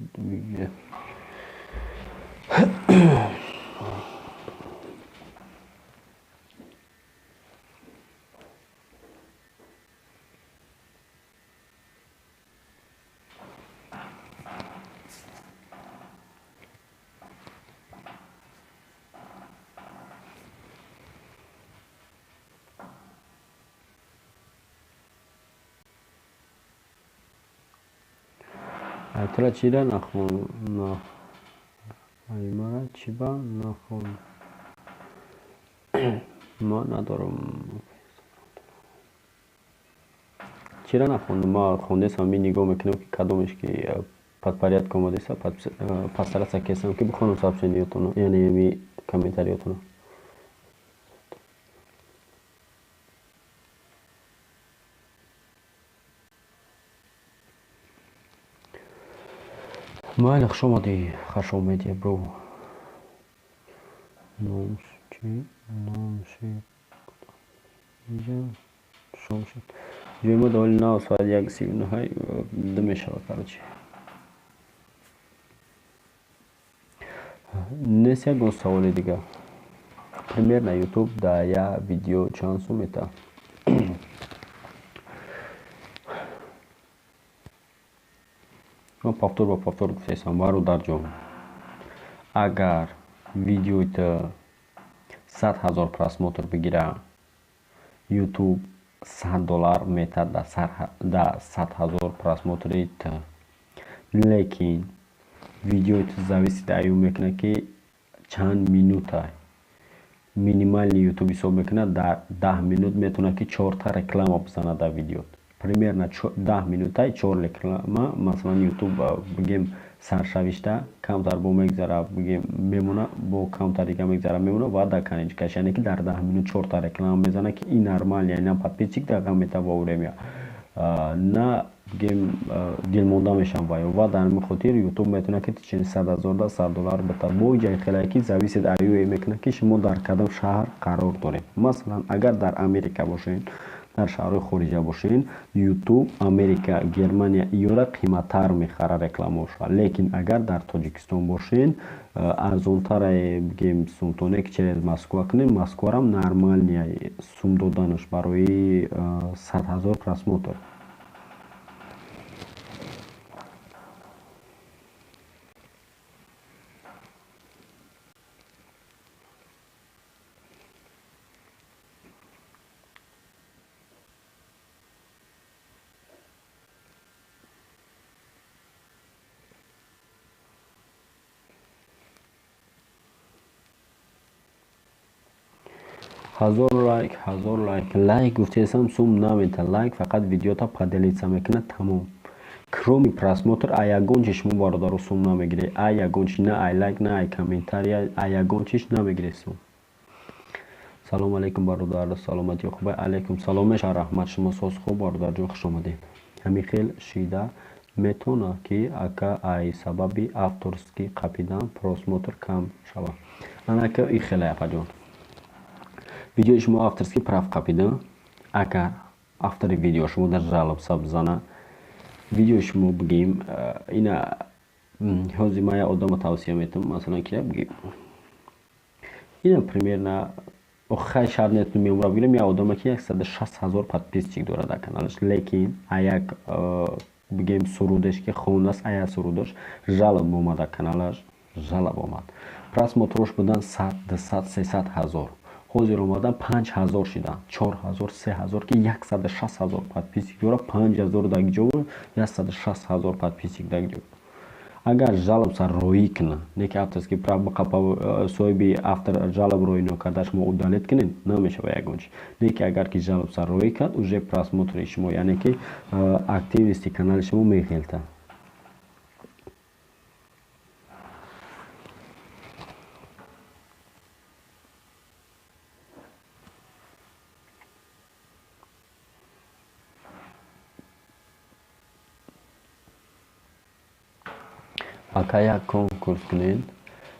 Тура чида Аймара чӣ ба нахон? Ман надорам. Чира нахондам? Ман хондесам, ми нигоҳ мекунам, ки кадомеш ки под порядка омадеса, постараться кесам, ки бихонам сообщениётонро, яъне ми комментариётонро. Майли, хуш омадӣ, хуш омедӣ, бро. Номш чӣ? Номши шом шуд. Ҷои мо доволи нав соат 1:39 ду мешавад, короче. Нест ягон саволи дигар? Примерно Ютуб дар як видео чанд сум метаҳад? Ман повтор ба повтор гуфтаистам, бародарҷон. Агар видеои ту 100 000 просмотр бигира, Ютуб 100 доллар метаҳад дар 100 000 просмотри ту. Лекин видеои ту зависит аз он мекунад, ки чанд минута. Минимальный Ютуб ҳисоб мекунад, дар 10 минут метавонад, ки чорта реклама бизанад дар видеот. Примерно 10 минутаи чор реклама, масалан, Ютуб, бигем, саршавишта камтар бо мегзара, бигем, мемона, бо камтар дига мегзара, мемона ва дар конечкаш, яъне ки дар 10 минут чорта реклама мезанад, ки ин нормально, на подписчик дақиқа метавад вовремя, на, бигем, дилмонда мешаванд ва ва дар ҳамин хотир Ютуб метавонад, ки течени 100 000 да 100 доллар битад. Бо ҷайи хеле ки зависит аз ӯе мекунад, ки шумо дар кадом шаҳр қарор доред. Масалан, агар дар Америка бошед, дар шаҳрҳои хориҷа бошед, Ютуб Америка, Германия иёра қиматтар мехарад рекламаошро. Лекин агар дар Тоҷикистон бошед, арзонтаре, бигем, сумтоне ки через Москва кунед, Москварам нормальный сум доданаш барои 100 000 просмотр. 1000 лайк, 1000 лайк. Лайк гуфтесам, сум намета. Лайк фақат видеота поделиться мекунад, тамом. Кроме просмотр а ягон чи шумо, бародаро, сум намегиред. А ягон чи, на ай лайк, на ай комментария, а ягон чиш намегиред сум. Салом алейкум, бародар, саломатӣ хуб? Алейкум салом меша, раҳмат, шумо соз хуб, бародарҷон, хуш омадед. Ҳамин хел шида метавонад, ки ака, ай сабаби авторский қапидан просмотр кам шавад? Анака и хеле, апаҷон. Видеои шумо авторский прав қапида, агар автори видео шумо дар жалоба бизана, видеои шумо, бигем, ина ҳозир ман як одама тавсия метавам, масалан, ки бигем, ина примерно охай шарт нет, меомра бигирем, як одаме ки 160 000 подписчик дорад дар каналаш, лекин а як, бигем, сурудеш ки хондааст, а як сурудаш жалоба омад дар каналаш, жалоба омад. Просмотрош будан 100, 200, 300 ҳазор, ҳозир омадан 5000 шидан, 4000, 3000, ки 160 000 подписчик дорад, 5000 дар ҷо, 160 000 подписчик дар ҷо. Агар жалобаса роӣ кунад, не ки авторский прав бақапа, соҳиби автор жалоб роӣ накарда, шумо удалить кунед, намешава ягон чи. Не ки агар ки жалобаса роӣ кард, уже просмотри шумо, яъне ки активности канали шумо меғелтад. Ака, як конкурс кунед,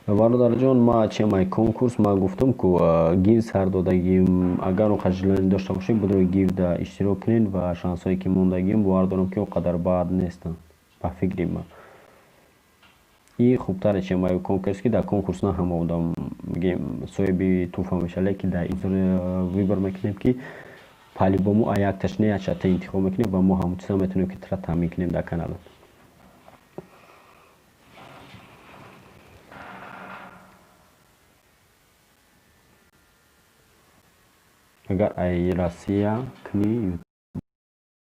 бародарҷон. Ма чемай конкурс? Ман гуфтам, ку гив сар додагим. Агар он қадр желание дошта бошед, будро гивда иштирок кунед ва шансҳое ки мондагим, бовар дорам, ки он қадар бад нестанд, ба фикри ман. И хубтаре чемай конкурс, ки дар конкурс на ҳама одам, бигем, соҳиби тӯҳфа мешавад, лекин дар выбор мекунем, ки по-любому а якташ не якчата интихоб мекунем ва мо ҳамон чиза метавонем, ки тра таъмин кунем дар каналат. Агар ай Россия кунӣ,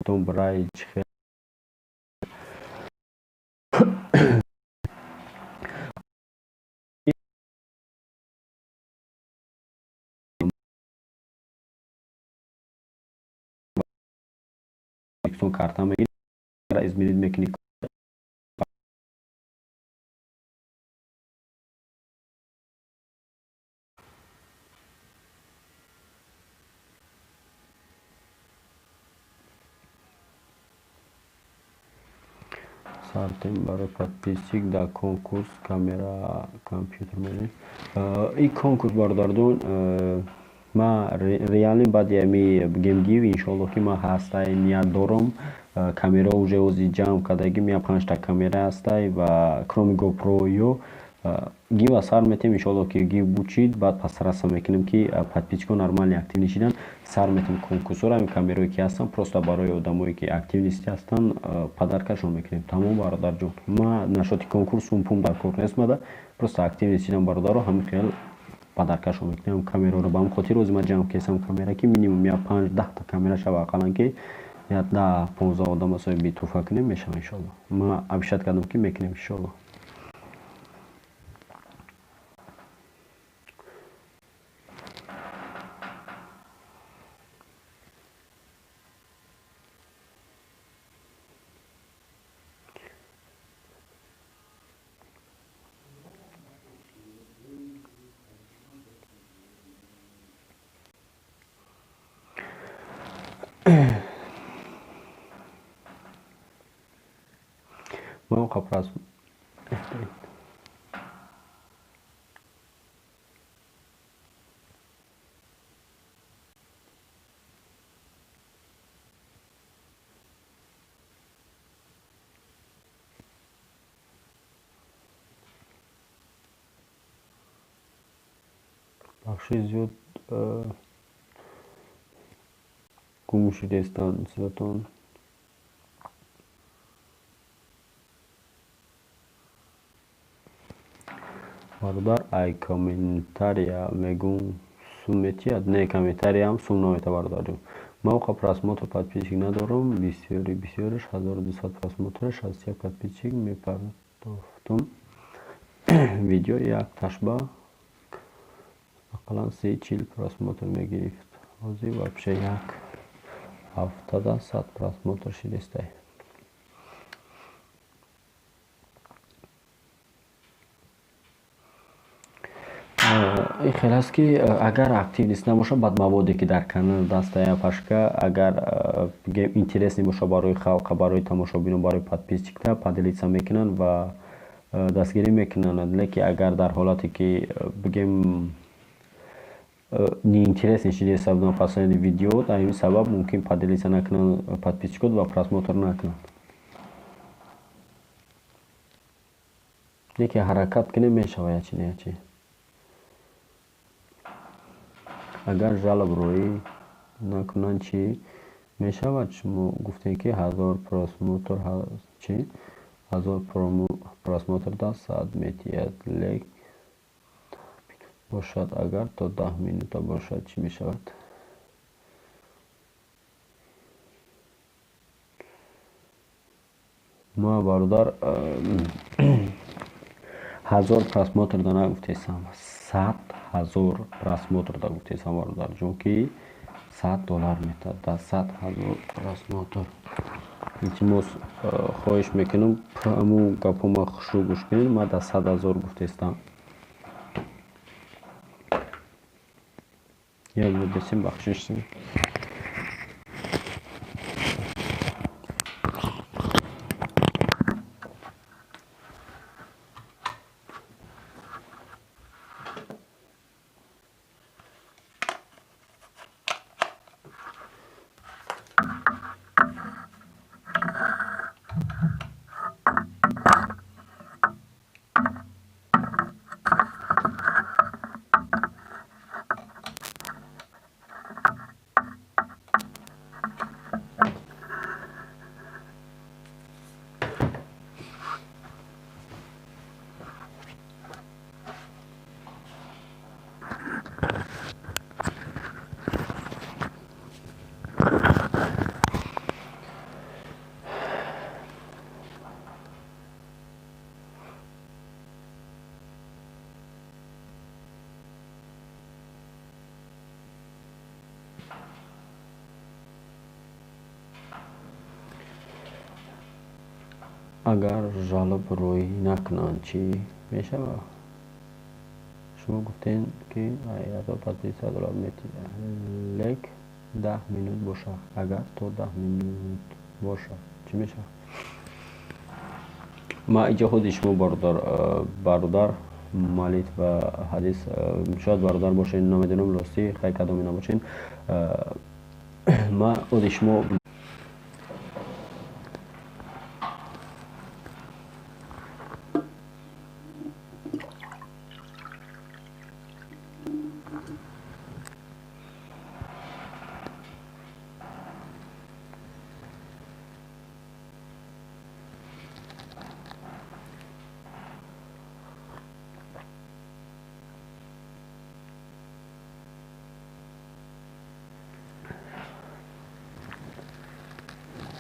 ютуб барои чӣ хел? Тоҷикистон карта мегирӣ, изменить мекунӣ. Сартем барои подписчик дар конкурс камера компютер мезанем. Ин конкурс, бародарҷон, ма реально баъди ами бигем гив, иншоалло, ки ман ҳастай, ният дорам. Камера уже ози ҷамъ кардагим, я панҷта камера ҳастай ва кроме GoPro ё гива сар метем, иншоалло, ки гив бучид, баъд пасраса мекунем, ки подписчикҳо нормально активный шидан, сар метем конкурсҳоро. Ҳамин камераое ки ҳастанд, просто барои одамое ки активности ҳастанд, подаркашон мекунем. Тамом, бародарҷон, ма насчёти конкурс сум-пум дар кор нест мада, просто активный шидан бародаро, ҳамин хел подаркашон мекунем камераро. Ба ҳамин хотир ози ман ҷамъ кесам камера, ки минимум я панҷ даҳта камера шава, ақаллан ки я 10-15 одама соҳиби туҳфа кунем, мешава, иншоалло. Ма обещать кардам, ки мекунем, иншоалло. Ман қапрас. Бахши, зиёд гум шудестанд сизатон. Бародар, ай комментария мегӯм, сум метиҳад? Не, комментариям сум намета, бародарҷон. Ман оқа просмотр, подписчик надорам, бисёри бисёриш 1200 просмотра, 61 подписчик. Мепартофтум видео, як ташба ақаллан 30-40 просмотр мегирифт, ҳозир вообще як ҳафтада 100 просмотр шидестай. Ин хел аст, ки агар активность набошад, баъд маводе ки дар канал дастая пашка, агар интересный бошад барои халқа, барои тамошобинон, барои подписчикта, поделиться мекунанд ва дастгирӣ мекунанд. Лекин агар дар ҳолате ки, бигем, неинтересный шидеста будан последний видео, дар ин сабаб мумкин поделиться накунанд подписчикот ва просмотр накунанд. Лекин ҳаракат кунем, мешавад ячи не ячи. Агар жалоб роӣ накунанд, чӣ мешавад? Шумо гуфтем, ки 1000 просмотр, чӣ, 1000 просмотр да 100 метиҳад, лек бошад, агар то 10 минута бошад, чӣ мешавад? Ма, бародар, 1000 просмотр да нагуфтесам, 100 000 просмотр да гуфтесам, бародарҷон, ки 100 доллар метад да 100 000 просмотр. Илтимос, хоҳиш мекунам, ҳамун гапҳо ма хушрӯ гӯш кунед. Ма да 100 000 гуфтестам. Як бесем, бахшиш. Агар жалоба рӯй накунанд, чӣ мешавад? Шумо гуфтем, ки ҳазор подписчик $100 метиҳад, лек 10 минут бошад. Агар то 10 минут бошад, чӣ мешавад? Ма иҷо худи шумо, бародар молитва ҳадис, шояд бародар бошед, намедонам, ростӣ, хай, кадоме набошед, ма худи шумо.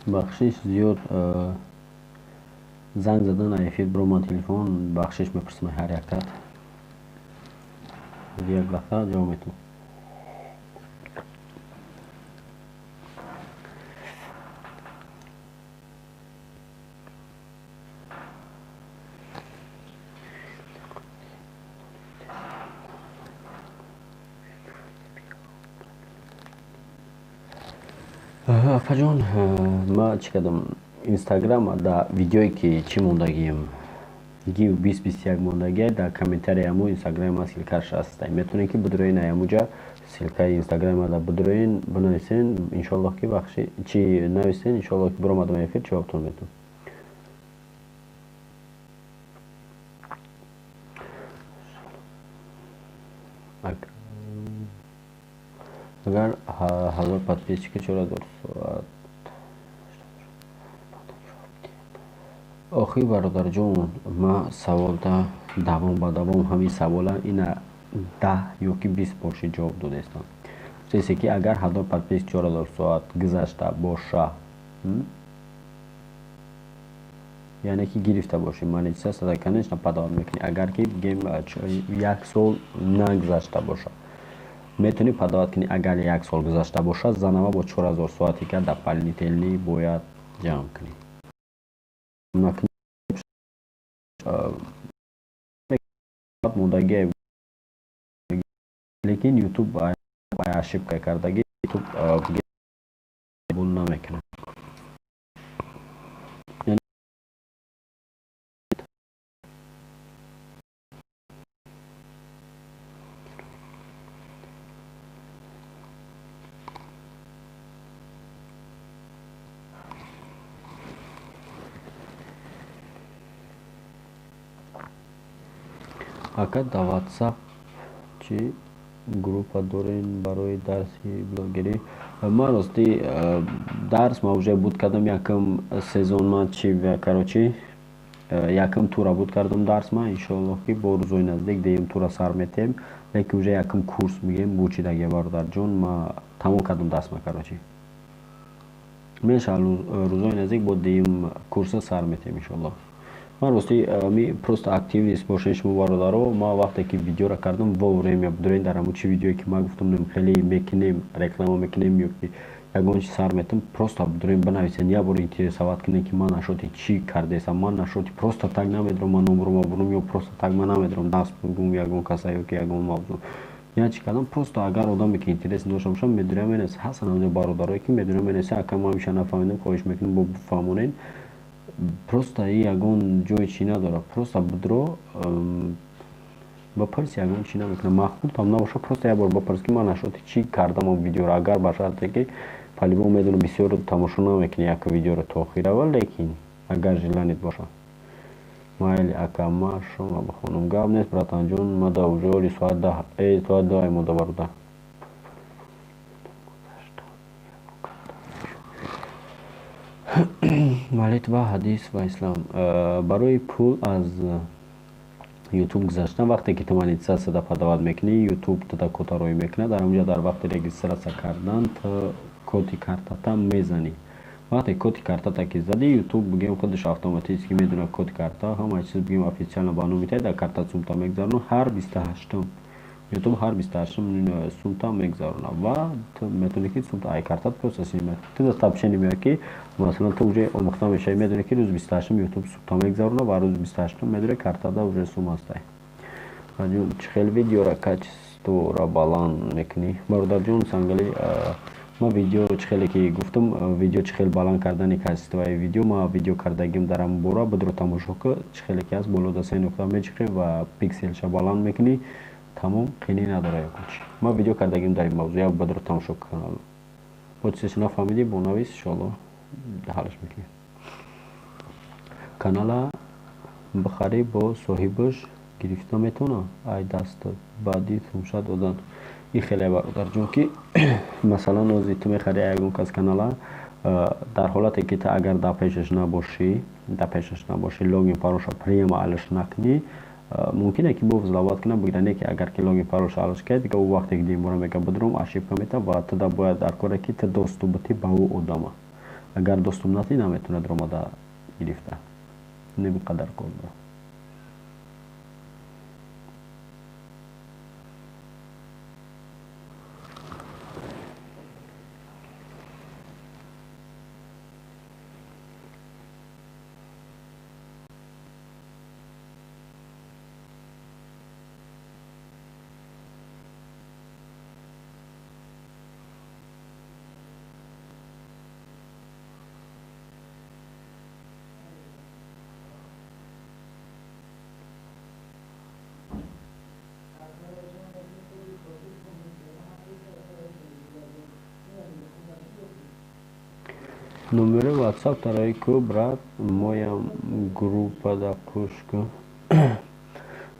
Бахшиш, зиёд занг задан, эфир биромад телефон, бахшиш мепурсам ҳар якат. Як лаҳза, ҷавоб метавон. Апаҷон, ма чӣ кардам? Инстаграм да видеое ки чӣ мондагием, гив 2021 мондагия, дар комментария ҳамо инстаграми ма ссылка ш аст. Метавонед, ки бидроен аямуҷа, ссылка и инстаграми ма бидроен, бинависен, иншоаллоҳ, ки бахши чи нависен, иншоаллоҳ, ки биромадам эфир, ҷавобтон метавон. Агар 1000 подписчика 4000 соат. Охи, бародарҷон, ма саволда давом ба давом ҳамин савола ина 10 ё ки 20 борши ҷавоб додаистам. Гуфтаисе, ки агар 1000 подписчик 4000 соат гузашта боша, яъне ки гирифта бошӣ монетизация, конечно, подавать мекунӣ. Агар ки бигем, як сол нагузашта боша, метавонӣ подавать кунӣ. Агар як сол гузашта бошад, заново бо 4000 соати ка дополнительный бояд ҷамъ кунӣ. Мондагия. Лекин Ютуб ошибка кардаги, Ютуб қабул намекунад. Ака, дар Ватсап чӣ группа дорем барои дарси блогерӣ? Ман ростӣ дарс ма уже буд кардам, якум сезон ма чи, короче, якум тура буд кардам дарс ма. Иншоаллоҳ, ки бо рӯзои наздик дуюм тура сар метиҳем, лекин уже якум курс мегӯем бучидаги. Бародарҷон, ма тамом кардам дарс ма, короче, мешавад, рӯзои наздик бо дуюм курса сар метиҳем, иншоаллоҳ. Ман ростӣ ми просто активность бошед шумо, бародаро. Ма вақте ки видеоро кардам, вовремя бидорен, дар ҳамон чи видеое ки ман гуфтам, хеле мекунем, реклама мекунем ё ки ягон чи сар метам, просто бидорем, бинависен, як бор интересовать кунем, ки ман нашоти чӣ кардесам. Ман нашоти просто так намедорам, ман номру мабурум ё просто так ман намедорам дарс бугум ягон каса ё ки ягон мавзӯъ я чӣ кардам. Просто агар одаме ки интерес дошта бошам, медонам, менавис, ҳастанд ҳамҷо бародарое, ки медонам, менависа: «Ака, ман ҳамеша нафаҳмидам, хоҳиш мекунам, бо бифаҳмонед». Просто и ягон ҷои чӣ надорад, просто бидро, бипурс, ягон чӣ намекунам. Маъқултам набошад, просто як бор бипурс, ки ман нашоти чӣ кардам он видеоро. Агар ба шарте ки по-любому медонам, бисёр тамошо намекунӣ як видеоро то охира, лекин агар желание т бошад. Майли, ака, ма шома бихонам. Гап нест, братанҷон, ма да уже оли соат 10, соат 2 монда, бародар. Молитва, ҳадис ва ислам. Барои пул аз Ютуб гузаштан, вақте ки ту монетизатсияда подавать мекунӣ, Ютуб туда кода роӣ мекунад. Дар онҷа дар вақти регистрация кардан ту коди картата мезанӣ. Вақте коди картата ки задӣ, Ютуб, бигем, худаш автоматически медонад коди карта, ҳамаи чиз, бигем, официально ба номи тай дар карта сумта мегузаронад. Ҳар 28-ум Ютуб ҳар 28-ум сумта мегзаронад ва ту метавонӣ, ки сумта ай картат просто снимать. Ту да сообщение меояд, ки масалан ту уже омӯхта мешавӣ, медонӣ, ки рӯзи 28-ум Ютуб сумта мегзаронад ва рӯзи 28-ум медонӣ, картада уже сум ҳастай. Чӣ хел видеора качествора баланд мекунӣ, бародарҷон Сангали? Ма видео, чӣ хеле ки гуфтам, видео чӣ хел баланд кардани качествои видео, ма видео кардагим дар ҳамон бора, бидро тамошо кӣ. Чӣ хеле ки аст, боло да се нуқта мечиқӣ ва пикселша баланд мекунӣ, тамом, қинӣ надора ягон чи. Ма видео кардагим дар ин мавзӯъ, як бидро тамошо канал. Бо чизеш нафаҳмидӣ, бо навис, иншоалло ҳаллаш мекунем. Канала бихарӣ, бо соҳибаш гирифта метавонад ай даст баъди сумша додан? Ин хеле, бародарҷон, ки масалан ози ту мехарӣ ягон кас канала, дар ҳолате ки ту агар дар пешаш набошӣ, логин паролша прямо алиш накунӣ, мумкине ки бо взломать кунад, бигира. Не ки агар ки логин паролша алиш кард, дига ӯ вақте ки димбора мега бидром, ошибка мета ва ту да бояд дар коре ки ту доступ битӣ ба ӯ одама. Агар доступ натӣ, наметавонад ромада гирифта. Неми қадар кор дорад. Номери Ватсап тарои ку, брат, моям группада қуш ку.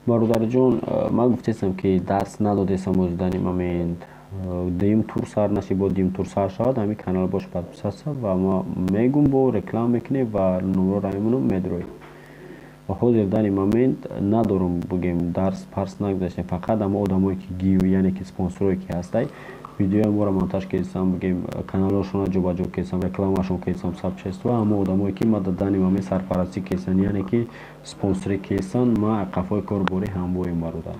Бародарҷон, ман гуфтестам, ки дарс надодесам ози данный момент. Дуюм тур сар наши, бо дуюм тур сар шавад, ҳамин канал бош подписаться ва ма мегум, бо реклама мекунем ва номерора мемонам, медрои. Ва ҳозир данный момент надорум, бугем, дарс парс нагузаштем, фақат ҳама одамое ки гив, яъне ки спонсорое ки ҳастай, видеои моро монтаж кардам, бигем, каналҳошонро ҷобаҷо кардам, рекламашон кардам, сообщество, ҳама одамое ки ма дар данный момент сарпарастӣ кардам, яъне ки спонсорӣ кардам, ма қафои кор бори ҳамбоем, бародар.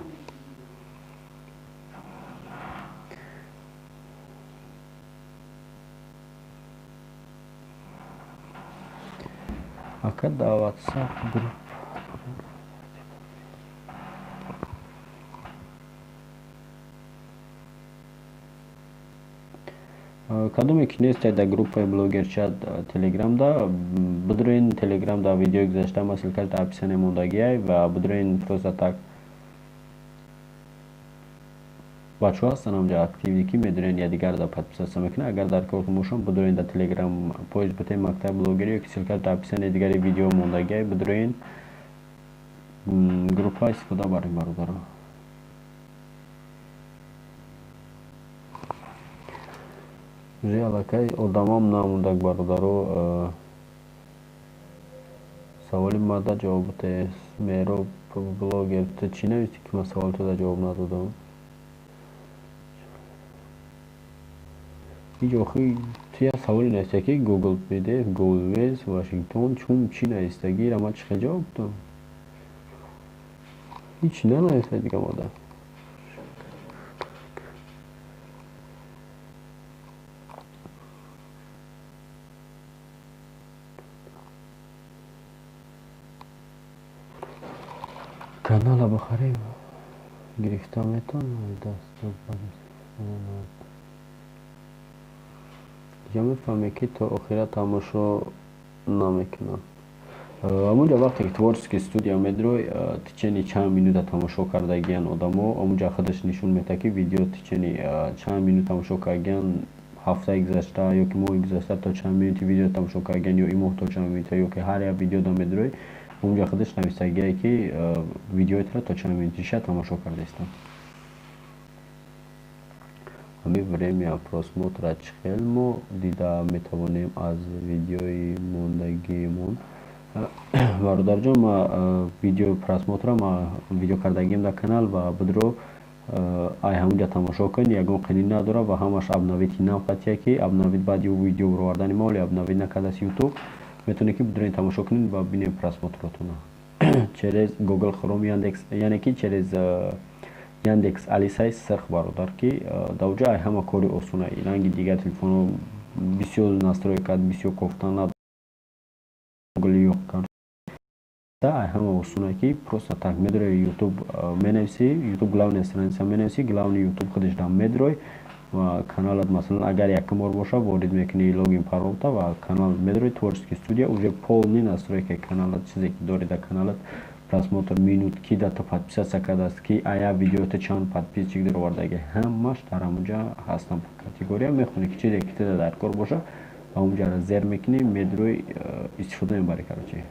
Ака, дар Ватсап групп кадоме ки нестай дар группаи блогерчат Телеграмда, бидроин Телеграм, дар видеои гузашта ма ссылкаш дар описание мондагиай ва бидроин. Просто так бачаҳо ҳастанд ҳамҷа активный, ки медонен, якдигар дар подписаться мекунанд. Агар дар кортон бошанд, бидроин дар Телеграм, поиск битен мактаби блогерӣ ё ки ссылкаш дар описание дигари видео мондагиай, бидроин группа истифода барем, бародаро. Уже аллакай одамам намондаг, бародаро. Саволи мада ҷавоб бите, Меҳроб блогер, ту чӣ навистӣ, ки ман саволи туда ҷавоб надодам? Ҳеҷ охи ту як саволе навистӣ, ки Google PDF, Google Wes, Вашингтон чун чӣ навистагӣ, ира ман чӣ хел ҷавоб додам? Ҳеҷ нанависта дига мода. Канала бихарем, гирифта метавонад даст? Я мефаҳмем, ки то охира тамошо намекунам. Ҳамунҷа вақте ки творческий студия медрой, течение чанд минута тамошо кардагиян одамо, ҳамунҷа худаш нишон медиҳад, ки видео течение чанд минут тамошо кардагиян, ҳафтаи гузашта ё ки моҳи гузашта то чанд минути видео тамошо кардагиян, ё ин моҳ то чанд минута, ё ки ҳар як видео да медрой, ҳамунҷа худаш нависагие, ки видеои то чанд минутиша тамошо кардаистанд. Ҳамин время просмотра чӣ хел мо дида метавонем аз видеои мондагиемон? Бародарҷон, ма видео просмотра ма видео кардагием дар канал ва бидро ай ҳамунҷа тамошо кун, ягон қинӣ надорад ва ҳамаш обновить нав қатия, ки обновить баъди видео баровардани ма, оле обновить накардааст Ютуб. Метавонед, ки бидроед, тамошо кунед ва бинед просмотротона через Google Chrome, Яндекс, яъне ки через Яндекс Алисаи сирх, бародар, ки дар ай ҳама кори осона. Ранги дигар телефонҳо бисёр настройка, бисёр кофтан надорад. Ай ҳама осона, ки просто так медрои, Ютуб менависӣ, Ютуб главная страница менависӣ, главный Ютуб худаш дам медрой ва каналат, масалан, агар якум бор боша, ворид мекунӣ логин, паролта ва канал медрои, творческий студия, уже полный настройка каналат, чизе ки дори дар каналат, просмотр, минут, ки дата подписаться кардааст, ки ая видеота чанд подписчик даровардаги, ҳамаш дар ҳамонҷа ҳастанд. Категория мехонӣ, ки чизе ки тида дар кор боша, ҳамонҷаро зер мекунӣ, медрои, истифода мебарӣ, короче.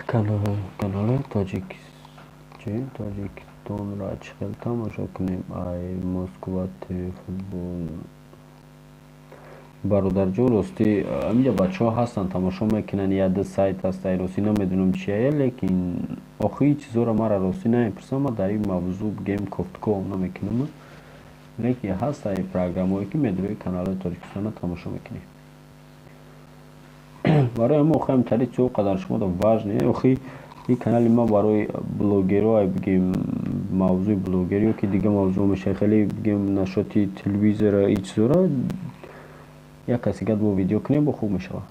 Каналҳои Тоҷикистонро чӣ хел тамошо кунем? Ай Москва ТВ футбол. Бародарҷон, ростӣ, ҳаминҷа бачаҳо ҳастанд, тамошо мекунанд, як ду сайт аст, ай ростӣ намедонам чия, лекин охири чизҳоро мара ростӣ намепурсам, ман дар ин мавзӯъ, бигем, кофтков намекунам, лекин ҳаст ай программаҳое, ки медрои, каналҳои Тоҷикистонро тамошо мекунӣ. Барои ҳамин охи ҳамтари чиз қадар шумода важне. Охи ин канали ма барои блогерҳо, ай бигем, мавзӯи блогер ё ки дига мавзӯъ мешавад, хеле, бигем, нашоти телевизора, ин чизҳоро як каси гад бо видео кунем, бо хуб мешавад.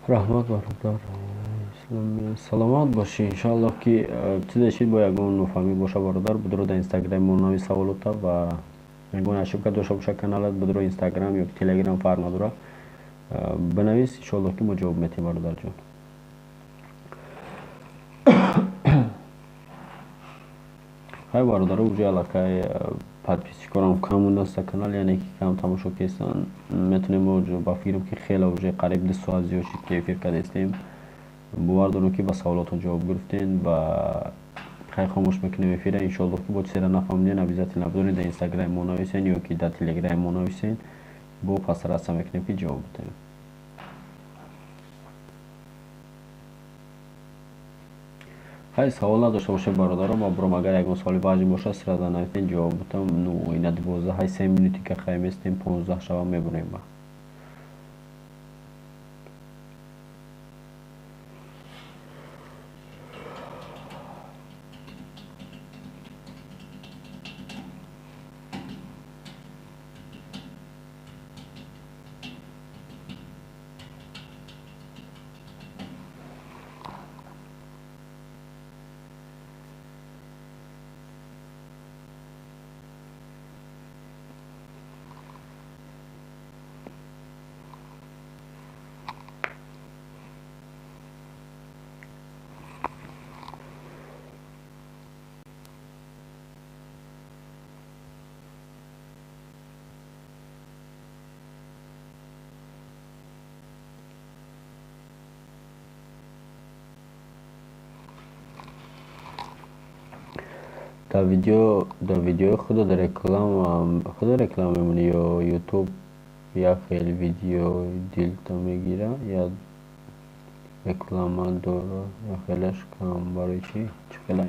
Раҳмат, бародар, саломат бошӣ. Иншоаллоҳ, ки чизе шид, бо ягон нофаҳмӣ боша, бародар, будро дар Инстаграми мо нави саволота ва ягон ошибка дошта боша каналат, будро Инстаграм ё Телеграм, фарқ надорад, бинавис, иншоаллоҳ, ки мо ҷавоб метиҳем, бародарҷон. Хай, бародаро, уже аллакай подписчикорам кам мондаст дар канал, яъне ки кам тамошо кестанд. Метавонем мо, ба фикрам, ки хеле уже қариб 2 соат зиёд шид, ки эфир кардастем. Бовар дорам, ки ба саволотон ҷавоб гирифтем ва хай, хомӯш мекунем эфира. Иншоаллоҳ, ки бо чизеро нафаҳмидем, обязательно бидонед, дар Инстаграми мо нависен ё ки дар Телеграми мо нависен, бо постараться мекунем, ки ҷавоб бидиҳем. Хай, савол надошта бошед, бародаро, ма бурам. Агар ягон саволи важный бошад, сразу нависен, ҷавоб бидам. Ну, ина 12, ҳай, 3 минути ка хай местем, 15 шава, мебурем ба. Дар видеои худо дар реклама, худо реклама мемонӣ ё Ютуб? Як хел видео дилта мегира, як реклама дора, як хелаш кам. Барои чӣ? Чӣ хела?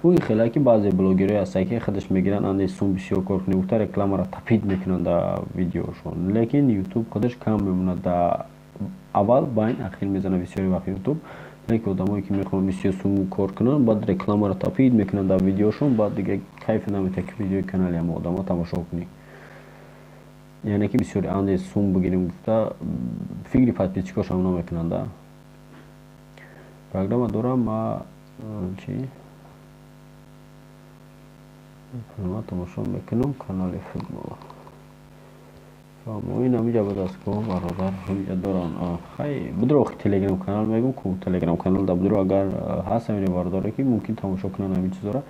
Ӯ хела, ки баъзе блогерое ҳастанд, ки худаш мегиранд, анде сум бисёр кор кунӣ гуфта, рекламаро тапид мекунанд дар видеошон, лекин Ютуб худаш кам мемонад дар аввал, байн, ахир мезанад бисёри вақт Ютуб. Лекин одамое, ки мехоҳанд бисёр сум кор кунанд, баъд рекламаро тапид мекунанд дар видеошон, баъд дига кайфе наметиҳад, ки видеои канали ҳама одамо тамошо кунӣ. Яъне ки бисёри анде сум бигирем гуфта, фикри подписчикошам намекунанд. Да, программа дорам ма, чи ма тамошо мекунам канали футбол. Ин ҳамиҷа ба дастгоҳ, бародар, ҳамиҷа доран. Хай, бидро, охи Телеграм канал мегум ку, Телеграм канал да бидро, агар ҳаст ҳамине бародаре, ки мумкин тамошо кунанд ҳамин чизора,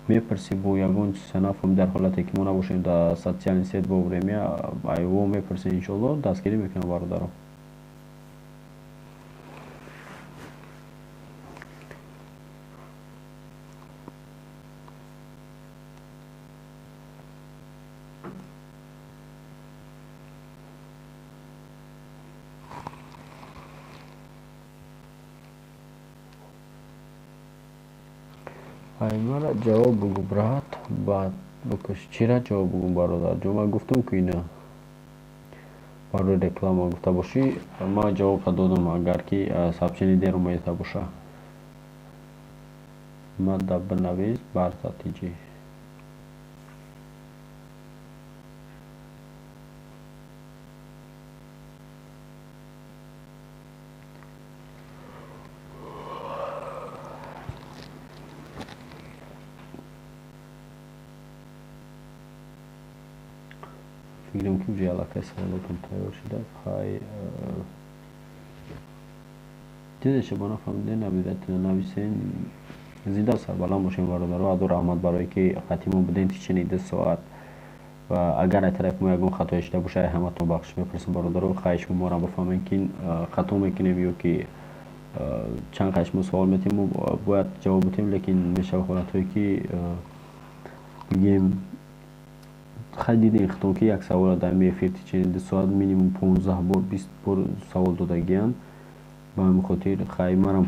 мепурсӣ, бо ягон чизе нафаҳмӣ, дар ҳолате ки мо набошем дар социальный сеть во время, айво мепурсем, иншоалло, дастгирӣ мекунам, бародаро. Ай, мара ҷавоб бугӯ, брат, баъд бикуш. Чира ҷавоб бугӯм, бародарҷон? Ман гуфтам ку, ина барои реклама гуфта бошӣ, ман ҷавобта додам. Агар ки сообщение дер омаида боша, мада бинавис, барза тиҷӣ. Фикрам, ки уже аллакай саволотон тайёр шудааст. Хай, чизе шумо нафаҳмиден, обязательно нависен. Зинда, сарбаланд бошем, бародаро. Адо раҳмат барое ки хати мо будем течение 2 соат. Ва агар аз тарафи мо ягон хатое шуда боша, ҳаматон бахшиш мепурсам, бародаро. Хай, шумо моро бифаҳмем, ки хато мекунем ё ки чанд қай шумо савол метиҳем, мо бояд ҷавоб бидиҳем, лекин мешава ҳолатҳое, ки бигем, хай, дидем хитон, ки як савола дар эфир течение 2 соат минимум 15 бор, 20 бор савол додагиянд. Ба ҳамин хотир, хай, манам